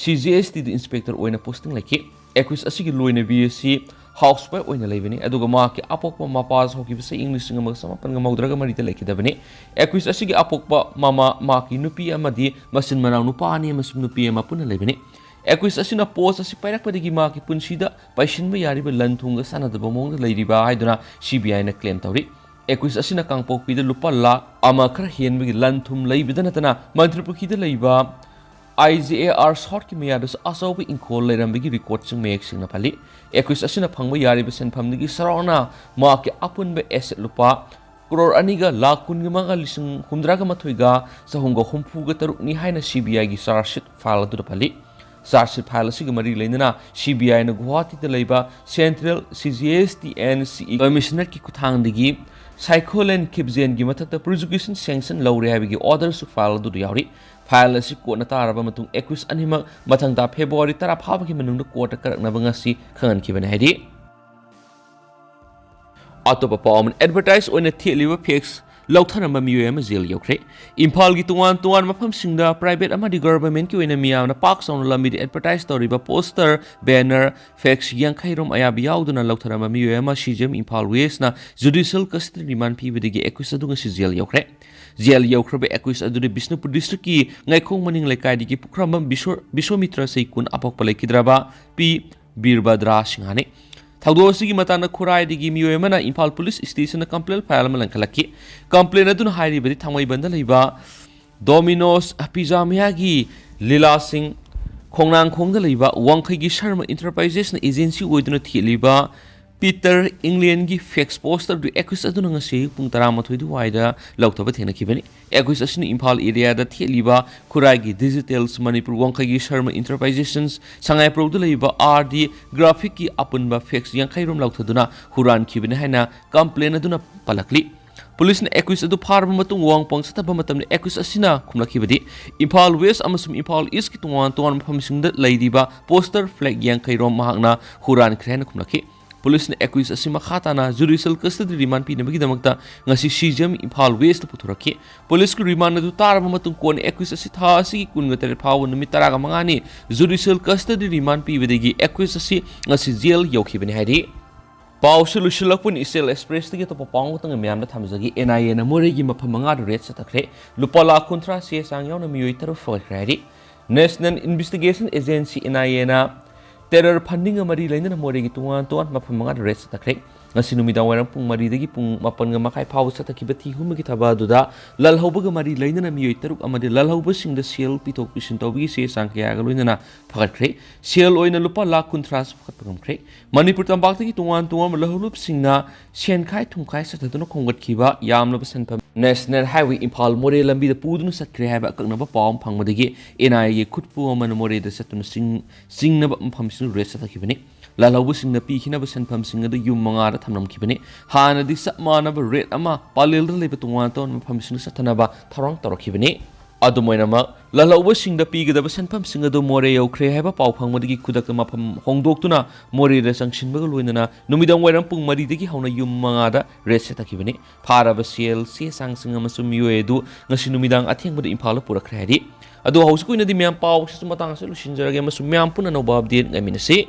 ꯁꯤ ꯖꯤ ꯑꯦꯁ ꯇꯤꯗ ꯏꯟꯁꯄꯦꯛꯇꯔ ꯑꯣꯏꯅ ꯄꯣꯁꯇꯤꯡ ꯂꯩꯈꯤ꯫ ꯑꯦꯀ꯭ꯌꯨꯁ ꯑꯁꯤꯒꯤ ꯂꯣꯏꯅꯕꯤ ꯑꯁꯤ ꯍꯥꯎꯁ ꯋꯥꯏꯐ ꯑꯣꯏꯅ ꯂꯩꯕꯅꯤ, ꯑꯗꯨꯒ ꯃꯍꯥꯛꯀꯤ ꯑꯄꯣꯛꯄ ꯃꯄꯥꯁꯨ ꯍꯧꯈꯤꯕ ꯆꯍꯤ ꯏꯪ ꯂꯤꯁꯤꯡ ꯑꯃꯒ ꯆꯃꯥꯄꯟꯒ ꯃꯧꯗ꯭ꯔꯥꯒ ꯃꯔꯤꯗ ꯂꯩꯈꯤꯗꯕꯅꯤ꯫ ꯑꯦꯀ꯭ꯌꯨꯁ ꯑꯁꯤꯒꯤ ꯑꯄꯣꯛꯄ ꯃꯃꯥ, ꯃꯍꯥꯛꯀꯤ ꯅꯨꯄꯤ ꯑꯃꯗꯤ ꯃꯆꯤꯟ ꯃꯅꯥꯎ ꯅꯨꯄꯥ ꯑꯅꯤ ꯑꯃꯁꯨꯡ ꯅꯨꯄꯤ ꯑꯃ ꯄꯨꯟꯅ ꯂꯩꯕꯅꯤ꯫ ꯑꯦꯀ꯭ꯌꯨꯁ ꯑꯁꯤꯅ ꯄꯣꯁ ꯑꯁꯤ ꯄꯥꯏꯔꯛꯄꯗꯒꯤ ꯃꯍꯥꯛꯀꯤ ꯄꯨꯟꯁꯤꯗ ꯄꯩꯁꯤꯟꯕ ꯌꯥꯔꯤꯕ ꯂꯟ ꯊꯨꯝꯒ ꯆꯥꯟꯅꯗꯕ ꯃꯑꯣꯡꯗ ꯂꯩꯔꯤꯕ ꯍꯥꯏꯗꯨꯅ ꯁꯤ ꯕꯤ ꯑꯥꯏꯅ ꯀ꯭ꯂꯦꯝ ꯇꯧꯔꯤ꯫ ꯑꯦꯀ꯭ꯌꯨꯁ ꯑꯁꯤꯅ ꯀꯥꯡꯄꯣꯛꯄꯤꯗ ꯂꯨꯄꯥ ꯂꯥꯈ ꯑꯃ ꯈꯔ ꯍꯦꯟꯕꯒꯤ ꯂꯟ ꯊꯨꯝ ꯂꯩꯕꯗ ꯅꯠꯇꯅ ꯃꯟꯇ꯭ꯔꯤꯄꯨꯈꯤꯗ ꯂꯩꯕ ꯑꯥꯏ ꯖꯤ ꯑꯦ ꯑꯥꯔ ꯁꯣꯔꯠꯀꯤ ꯃꯌꯥꯗꯁꯨ ꯑꯆꯧꯕ ꯏꯪꯈꯣꯜ ꯂꯩꯔꯝꯕꯒꯤ ꯔꯦꯀꯣꯔꯗꯁꯤꯡ ꯃꯌꯦꯛ ꯁꯦꯡꯅ ꯄꯜꯂꯤ꯫ ꯑꯦꯀ꯭ꯌꯨꯁ ꯑꯁꯤꯅ ꯐꯪꯕ ꯌꯥꯔꯤꯕ ꯁꯦꯟꯐꯝꯗꯒꯤ ꯆꯥꯎꯔꯥꯛꯅ ꯃꯍꯥꯛꯀꯤ ꯑꯄꯨꯟꯕ ꯑꯦꯁꯦꯠ ꯂꯨꯄꯥ ꯀ꯭ꯔꯣꯔ ꯑꯅꯤꯒ ꯂꯥꯈ ꯀꯨꯟꯒ ꯃꯉꯥ ꯂꯤꯁꯤꯡ ꯍꯨꯝꯗ꯭ꯔꯥꯒ ꯃꯥꯊꯣꯏꯒ ꯆꯍꯨꯝꯒ ꯍꯨꯝꯐꯨꯒ ꯇꯔꯨꯛꯅꯤ ꯍꯥꯏꯅ ꯁꯤ ꯕꯤ ꯑꯥꯏꯒꯤ ꯆꯥꯔꯖ ꯁꯤꯠ ꯐꯥꯏꯜ ꯑꯗꯨꯗ ꯄꯜꯂꯤ꯫ ꯆꯥꯔꯖ ꯁꯤꯠ ꯐꯥꯏꯜ ꯑꯁꯤꯒ ꯃꯔꯤ ꯂꯩꯅꯅ ꯁꯤ ꯕꯤ ꯑꯥꯏꯅ ꯒꯨꯋꯥꯍꯥꯇꯤꯗ ꯂꯩꯕ ꯁꯦꯟꯇ꯭ꯔꯦꯜ ꯁꯤ ꯖꯤ ꯑꯦꯁ ꯇꯤ ꯑꯦꯟ ꯁꯤ ꯏ ꯀꯃꯤꯁꯅꯔꯒꯤ ꯈꯨꯠꯊꯥꯡꯗꯒꯤ ꯁꯥꯏꯈꯣꯂꯦꯟ ꯈꯤꯞꯖꯦꯟꯒꯤ ꯃꯊꯛꯇ ꯄ꯭ꯔꯣꯁꯤꯀ꯭ꯌꯨꯁꯟ ꯁꯦꯡꯁꯟ ꯂꯧꯔꯦ ꯍꯥꯏꯕꯒꯤ ꯑꯣꯔꯗꯔꯁꯨ ꯐꯥꯏꯜ ꯑꯗꯨꯗ ꯌꯥꯎꯔꯤ꯫ ꯐꯥꯏꯜ ꯑꯁꯤ ꯀꯣꯔꯠꯅ ꯇꯥꯔꯕ ꯃꯇꯨꯡ ꯑꯦꯀ꯭ꯌꯨꯁ ꯑꯅꯤꯃꯛ ꯃꯊꯪ ꯊꯥ ꯐꯦꯕ꯭ꯔꯨꯋꯥꯔꯤ ꯇꯔꯥ ꯐꯥꯕꯒꯤ ꯃꯅꯨꯡꯗ ꯀꯣꯔꯠꯇ ꯀꯔꯛꯅꯕ ꯉꯁꯤ ꯈꯪꯍꯟꯈꯤꯕꯅꯤ ꯍꯥꯏꯔꯤ꯫ ꯑꯇꯣꯞꯄ ꯄꯥꯎ ꯑꯃꯅ, ꯑꯦꯗꯚꯔꯇꯥꯏꯖ ꯑꯣꯏꯅ ꯊꯦꯠꯂꯤꯕ ꯐ꯭ꯂꯦꯛꯁ ꯂꯧꯊꯔꯝꯕ ꯃꯤꯑꯣꯏ ꯑꯃ ꯖꯦꯜ ꯌꯧꯈ꯭ꯔꯦ꯫ ꯏꯝꯐꯥꯜꯒꯤ ꯇꯣꯉꯥꯟ ꯇꯣꯉꯥꯟꯕ ꯃꯐꯝꯁꯤꯡꯗ ꯄ꯭ꯔꯥꯏꯚꯦꯠ ꯑꯃꯗꯤ ꯒꯚꯔꯟꯃꯦꯟꯠꯀꯤ ꯑꯣꯏꯅ ꯃꯤꯌꯥꯝꯅ ꯄꯥꯛ ꯆꯥꯎꯅ ꯂꯝꯕꯤꯗ ꯑꯦꯗꯚꯔꯇꯥꯏꯖ ꯇꯧꯔꯤꯕ ꯄꯣꯁꯇꯔ, ꯕꯦꯅꯔ, ꯐ꯭ꯂꯦꯛꯁ ꯌꯥꯡꯈꯩ ꯔꯣꯝ ꯑꯌꯥꯕ ꯌꯥꯎꯗꯨꯅ ꯂꯧꯊꯔꯝꯕ ꯃꯤꯑꯣꯏ ꯑꯃ ꯁꯤ ꯖꯤ ꯑꯦꯝ ꯏꯝꯐꯥꯜ ꯋꯦꯁꯅ ꯖꯨꯗꯤꯁꯤꯌꯦꯜ ꯀꯁꯇꯗꯤ ꯔꯤꯃꯥꯟ ꯄꯤꯕꯗꯒꯤ ꯑꯦꯀ꯭ꯌꯨꯁ ꯑꯗꯨ ꯉꯁꯤ ꯖꯦꯜ ꯌꯧꯈ꯭ꯔꯦ꯫ ꯖꯦꯜ ꯌꯧꯈ꯭ꯔꯕ ꯑꯦꯀ꯭ꯌꯨꯁ ꯑꯗꯨꯗꯤ ꯕꯤꯁꯅꯨꯄꯨꯔ ꯗꯤꯁꯇ꯭ꯔꯤꯛꯀꯤ ꯉꯥꯏꯈꯣꯡ ꯃꯅꯤꯡ ꯂꯩꯀꯥꯏꯗꯒꯤ ꯄꯨꯈ꯭ꯔꯝꯕꯝ ꯕꯤꯁꯣ-, ꯕꯤꯁꯣꯃꯤꯇ꯭ꯔ, ꯆꯍꯤ ꯀꯨꯟ, ꯑꯄꯣꯛꯄ ꯂꯩꯈꯤꯗ꯭ꯔꯕ ꯄꯤ ꯕꯤꯔꯕꯗ꯭ꯔꯥ ꯁꯤꯡꯍꯅꯤ꯫ ꯊꯧꯗꯣꯛ ꯑꯁꯤꯒꯤ ꯃꯇꯥꯡꯗ ꯈꯨꯔꯥꯏꯗꯒꯤ ꯃꯤꯑꯣꯏ ꯑꯃꯅ ꯏꯝꯐꯥꯜ ꯄꯨꯂꯤꯁ ꯁ꯭ꯇꯦꯁꯟꯗ ꯀꯝꯄ꯭ꯂꯦꯟ ꯐꯥꯏꯜ ꯑꯃ ꯂꯪꯈꯠꯂꯛꯈꯤ꯫ ꯀꯝꯄ꯭ꯂꯦꯟ ꯑꯗꯨꯅ ꯍꯥꯏꯔꯤꯕꯗꯤ ꯊꯥꯡꯃꯩꯕꯟꯗ ꯂꯩꯕ ꯗꯣꯃꯤꯅꯣꯁ ꯄꯤꯖꯥ ꯃꯌꯥꯒꯤ ꯂꯤꯂꯥꯁꯤꯡ ꯈꯣꯡꯅꯥꯡꯈꯣꯡꯗ ꯂꯩꯕ ꯋꯥꯡꯈꯩꯒꯤ ꯁꯔꯃ ꯏꯟꯇꯔꯄ꯭ꯔꯥꯏꯖꯦꯁꯅ ꯑꯦꯖꯦꯟꯁꯤ ꯑꯣꯏꯗꯨꯅ ꯊꯦꯠꯂꯤꯕ ꯄꯤꯇꯔ ꯏꯪꯂꯦꯟꯒꯤ ꯐ꯭ꯂꯦꯛꯁ ꯄꯣꯁꯇꯔꯗꯨ ꯑꯦꯀ꯭ꯌꯨꯁ ꯑꯗꯨꯅ ꯉꯁꯤ ꯑꯌꯨꯛ ꯄꯨꯡ ꯇꯔꯥꯃꯥꯊꯣꯏ ꯑꯗꯨꯋꯥꯏꯗ ꯂꯧꯊꯕ ꯊꯦꯡꯅꯈꯤꯕꯅꯤ꯫ ꯑꯦꯀ꯭ꯌꯨꯁ ꯑꯁꯤꯅ ꯏꯝꯐꯥꯜ ꯑꯦꯔꯤꯌꯥꯗ ꯊꯦꯠꯂꯤꯕ ꯈꯨꯔꯥꯏꯒꯤ ꯗꯤꯖꯤꯇꯦꯜꯁ, ꯃꯅꯤꯄꯨꯔ ꯋꯥꯡꯈꯩꯒꯤ ꯁꯔꯃ ꯏꯟꯇꯔꯄ꯭ꯔꯥꯏꯖꯦꯁꯟꯁ, ꯁꯉꯥꯏꯄ꯭ꯔꯧꯗ ꯂꯩꯕ ꯑꯥꯔ ꯗꯤ ꯒ꯭ꯔꯥꯐꯤꯛꯀꯤ ꯑꯄꯨꯟꯕ ꯐ꯭ꯂꯦꯛꯁ ꯌꯥꯡꯈꯩ ꯔꯣꯝ ꯂꯧꯊꯗꯨꯅ ꯍꯨꯔꯥꯟꯈꯤꯕꯅꯤ ꯍꯥꯏꯅ ꯀꯝꯄ꯭ꯂꯦꯟ ꯑꯗꯨꯅ ꯄꯜꯂꯛꯂꯤ꯫ ꯄꯨꯂꯤꯁꯅ ꯑꯦꯀ꯭ꯌꯨꯁ ꯑꯗꯨ ꯐꯥꯔꯕ ꯃꯇꯨꯡ ꯋꯥꯍꯪ ꯄꯥꯎ ꯆꯠꯊꯕ ꯃꯇꯝꯗ ꯑꯦꯀ꯭ꯌꯨꯁ ꯑꯁꯤꯅ ꯈꯨꯝꯂꯛꯈꯤꯕꯗꯤ, ꯏꯝꯐꯥꯜ ꯋꯦꯁ ꯑꯃꯁꯨꯡ ꯏꯝꯐꯥꯜ ꯏꯁꯀꯤ ꯇꯣꯉꯥꯟ ꯇꯣꯉꯥꯟꯕ ꯃꯐꯝꯁꯤꯡꯗ ꯂꯩꯔꯤꯕ ꯄꯣꯁꯇꯔ ꯐ꯭ꯂꯦꯛ ꯌꯥꯡꯈꯩ ꯔꯣꯝ ꯃꯍꯥꯛꯅ ꯍꯨꯔꯥꯟꯈ꯭ꯔꯦ ꯍꯥꯏꯅ ꯈꯨꯝꯂꯛꯈꯤ꯫ ꯄꯨꯂꯤꯁꯅ accused ꯑꯁꯤ ꯃꯈꯥ ꯇꯥꯅ judicial custody remand ꯄꯤꯅꯕꯒꯤꯗꯃꯛꯇ ꯉꯁꯤ C J M Imphal West ꯇ ꯄꯨꯊꯣꯔꯛꯈꯤ꯫ ꯄꯨꯂꯤꯁꯀꯤ remand ꯑꯗꯨ ꯇꯥꯔꯕ ꯃꯇꯨꯡ ꯀꯣꯟꯅ accused ꯑꯁꯤ ꯊꯥ ꯑꯁꯤꯒꯤ ꯀꯨꯟꯒ ꯇꯔꯦꯠ ꯐꯥꯎꯕ ꯅꯨꯃꯤꯠ ꯇꯔꯥꯃꯉꯥꯅꯤ judicial custody remand ꯄꯤꯕꯗꯒꯤ accused ꯑꯁꯤ ꯉꯁꯤ jail ꯌꯧꯈꯤꯕꯅꯤ ꯍꯥꯏꯔꯤ꯫ ꯄꯥꯎꯁꯤ ꯂꯣꯏꯁꯤꯜꯂꯛꯄꯅꯤ꯫ ꯏꯆꯦꯜ Express ꯇꯒꯤ ꯑꯇꯣꯞꯄ ꯄꯥꯎ ꯑꯃꯈꯛꯇꯪ ꯃꯌꯥꯝꯗ ꯊꯝꯖꯒꯦ꯫ N I A ꯅ ꯃꯣꯔꯦꯒꯤ ꯃꯐꯝ ꯃꯉꯥꯗ raid ꯆꯠꯊꯈ꯭ꯔꯦ꯫ ꯂꯨꯄꯥ ꯂꯥꯈ ꯀꯨꯟꯊ꯭ꯔꯥ ꯆꯦ ꯆꯥꯡ ꯌꯥꯎꯅ ꯃꯤꯑꯣꯏ ꯇꯔꯨꯛ ꯐꯥꯒꯠꯈ꯭ꯔꯦ ꯍꯥꯏꯔꯤ꯫ National Investigation Agency, N I A ꯅ terror funding ꯒ ꯃꯔꯤ ꯂꯩꯅꯅ ꯃꯣꯔꯦꯒꯤ ꯇꯣꯉꯥꯟ ꯇꯣꯉꯥꯟꯕ ꯃꯐꯝ ꯃꯉꯥꯗ raid ꯆꯠꯊꯈ꯭ꯔꯦ꯫ ꯉꯁꯤ ꯅꯨꯃꯤꯗꯥꯡ ꯋꯥꯏꯔꯝ ꯄꯨꯡ ꯃꯔꯤꯗꯒꯤ ꯄꯨꯡ ꯃꯥꯄꯟꯒ ꯃꯈꯥꯏ ꯐꯥꯎꯕ ꯆꯠꯊꯈꯤꯕ ꯊꯤ ꯍꯨꯝꯕꯒꯤ ꯊꯕꯛ ꯑꯗꯨꯗ ꯂꯜꯍꯧꯕꯒ ꯃꯔꯤ ꯂꯩꯅꯅ ꯃꯤꯑꯣꯏ ꯇꯔꯨꯛ ꯑꯃꯗꯤ ꯂꯜꯍꯧꯕꯁꯤꯡꯗ ꯁꯦꯜ ꯄꯤꯊꯣꯛ ꯄꯤꯁꯤꯟ ꯇꯧꯕꯒꯤ ꯆꯦ ꯆꯥꯡ ꯀꯌꯥꯒ ꯂꯣꯏꯅꯅ ꯐꯒꯠꯈ꯭ꯔꯦ꯫ ꯁꯦꯜ ꯑꯣꯏꯅ ꯂꯨꯄꯥ ꯂꯥꯈ ꯀꯨꯟꯊ꯭ꯔꯥꯁꯨ ꯐꯒꯠꯄ ꯉꯝꯈ꯭ꯔꯦ꯫ ꯃꯅꯤꯄꯨꯔ ꯇꯝꯄꯥꯛꯇꯒꯤ ꯇꯣꯉꯥꯟ ꯇꯣꯉꯥꯟꯕ ꯂꯜꯍꯧꯂꯨꯞꯁꯤꯡꯅ ꯁꯦꯟꯈꯥꯏ ꯊꯨꯝꯈꯥꯏ ꯆꯠꯊꯗꯨꯅ ꯈꯣꯝꯒꯠꯈꯤꯕ ꯌꯥꯝꯂꯕ ꯁꯦꯟꯐꯝ National Highway ꯏꯝꯐꯥꯜ ꯃꯣꯔꯦ ꯂꯝꯕꯤꯗ ꯄꯨꯗꯨꯅ ꯆꯠꯈ꯭ꯔꯦ ꯍꯥꯏꯕ ꯑꯀꯛꯅꯕ ꯄꯥꯎ ꯑꯃ ꯐꯪꯕꯗꯒꯤ N I A ꯒꯤ ꯈꯨꯠꯄꯨ ꯑꯃꯅ ꯃꯣꯔꯦꯗ ꯆꯠꯇꯨꯅ ꯆꯤꯡ-, ꯆꯤꯡꯅꯕ ꯃꯐꯝꯁꯤꯡ raid ꯆꯠꯊꯈꯤꯕꯅꯤ꯫ ꯂꯜꯍꯧꯕꯁꯤꯡꯅ ꯄꯤꯈꯤꯅꯕ ꯁꯦꯟꯐꯝꯁꯤꯡ ꯑꯗꯨ ꯌꯨꯝ ꯃꯉꯥꯗ ꯊꯝꯂꯝꯈꯤꯕꯅꯤ꯫ ꯍꯥꯟꯅꯗꯤ ꯆꯞ ꯃꯥꯟꯅꯕ raid ꯑꯃ ꯄꯂꯦꯜꯗ ꯂꯩꯕ ꯇꯣꯉꯥꯟ ꯇꯣꯉꯥꯟꯕ ꯃꯐꯝꯁꯤꯡꯗ ꯆꯠꯊꯅꯕ ꯊꯧꯔꯥꯡ ꯇꯧꯔꯛꯈꯤꯕꯅꯤ꯫ ꯑꯗꯨꯝ ꯑꯣꯏꯅꯃꯛ, ꯂꯜꯍꯧꯕꯁꯤꯡꯗ ꯄꯤꯒꯗꯕ ꯁꯦꯟꯐꯝꯁꯤꯡ ꯑꯗꯨ ꯃꯣꯔꯦ ꯌꯧꯈ꯭ꯔꯦ ꯍꯥꯏꯕ ꯄꯥꯎ ꯐꯪꯕꯗꯒꯤ ꯈꯨꯗꯛꯇ ꯃꯐꯝ ꯍꯣꯡꯗꯣꯛꯇꯨꯅ ꯃꯣꯔꯦꯗ ꯆꯪꯁꯤꯟꯕꯒ ꯂꯣꯏꯅꯅ ꯅꯨꯃꯤꯗꯥꯡ ꯋꯥꯏꯔꯝ ꯄꯨꯡ ꯃꯔꯤꯗꯒꯤ ꯍꯧꯅ ꯌꯨꯝ ꯃꯉꯥꯗ raid ꯆꯠꯊꯈꯤꯕꯅꯤ꯫ ꯐꯥꯔꯕ ꯁꯦꯜ, ꯆꯦ ꯆꯥꯡꯁꯤꯡ ꯑꯃꯁꯨꯡ ꯃꯤꯑꯣꯏ ꯑꯗꯨ ꯉꯁꯤ ꯅꯨꯃꯤꯗꯥꯡ ꯑꯊꯦꯡꯕꯗ ꯏꯝꯐꯥꯜꯗ ꯄꯨꯔꯛꯈ꯭ꯔꯦ ꯍꯥꯏꯔꯤ꯫ ꯑꯗꯨ ꯍꯧꯖꯤꯛꯀꯤ ꯑꯣꯏꯅꯗꯤ ꯃꯌꯥꯝ ꯄꯥꯎꯁꯤꯁꯨ ꯃꯇꯥꯡ ꯑꯁꯤꯗ ꯂꯣꯏꯁꯤꯟꯖꯔꯒꯦ ꯑꯃꯁꯨꯡ ꯃꯌꯥꯝ ꯄꯨꯟꯅ ꯑꯅꯧꯕ update ꯉꯥꯏꯃꯤꯟꯅꯁꯤ꯫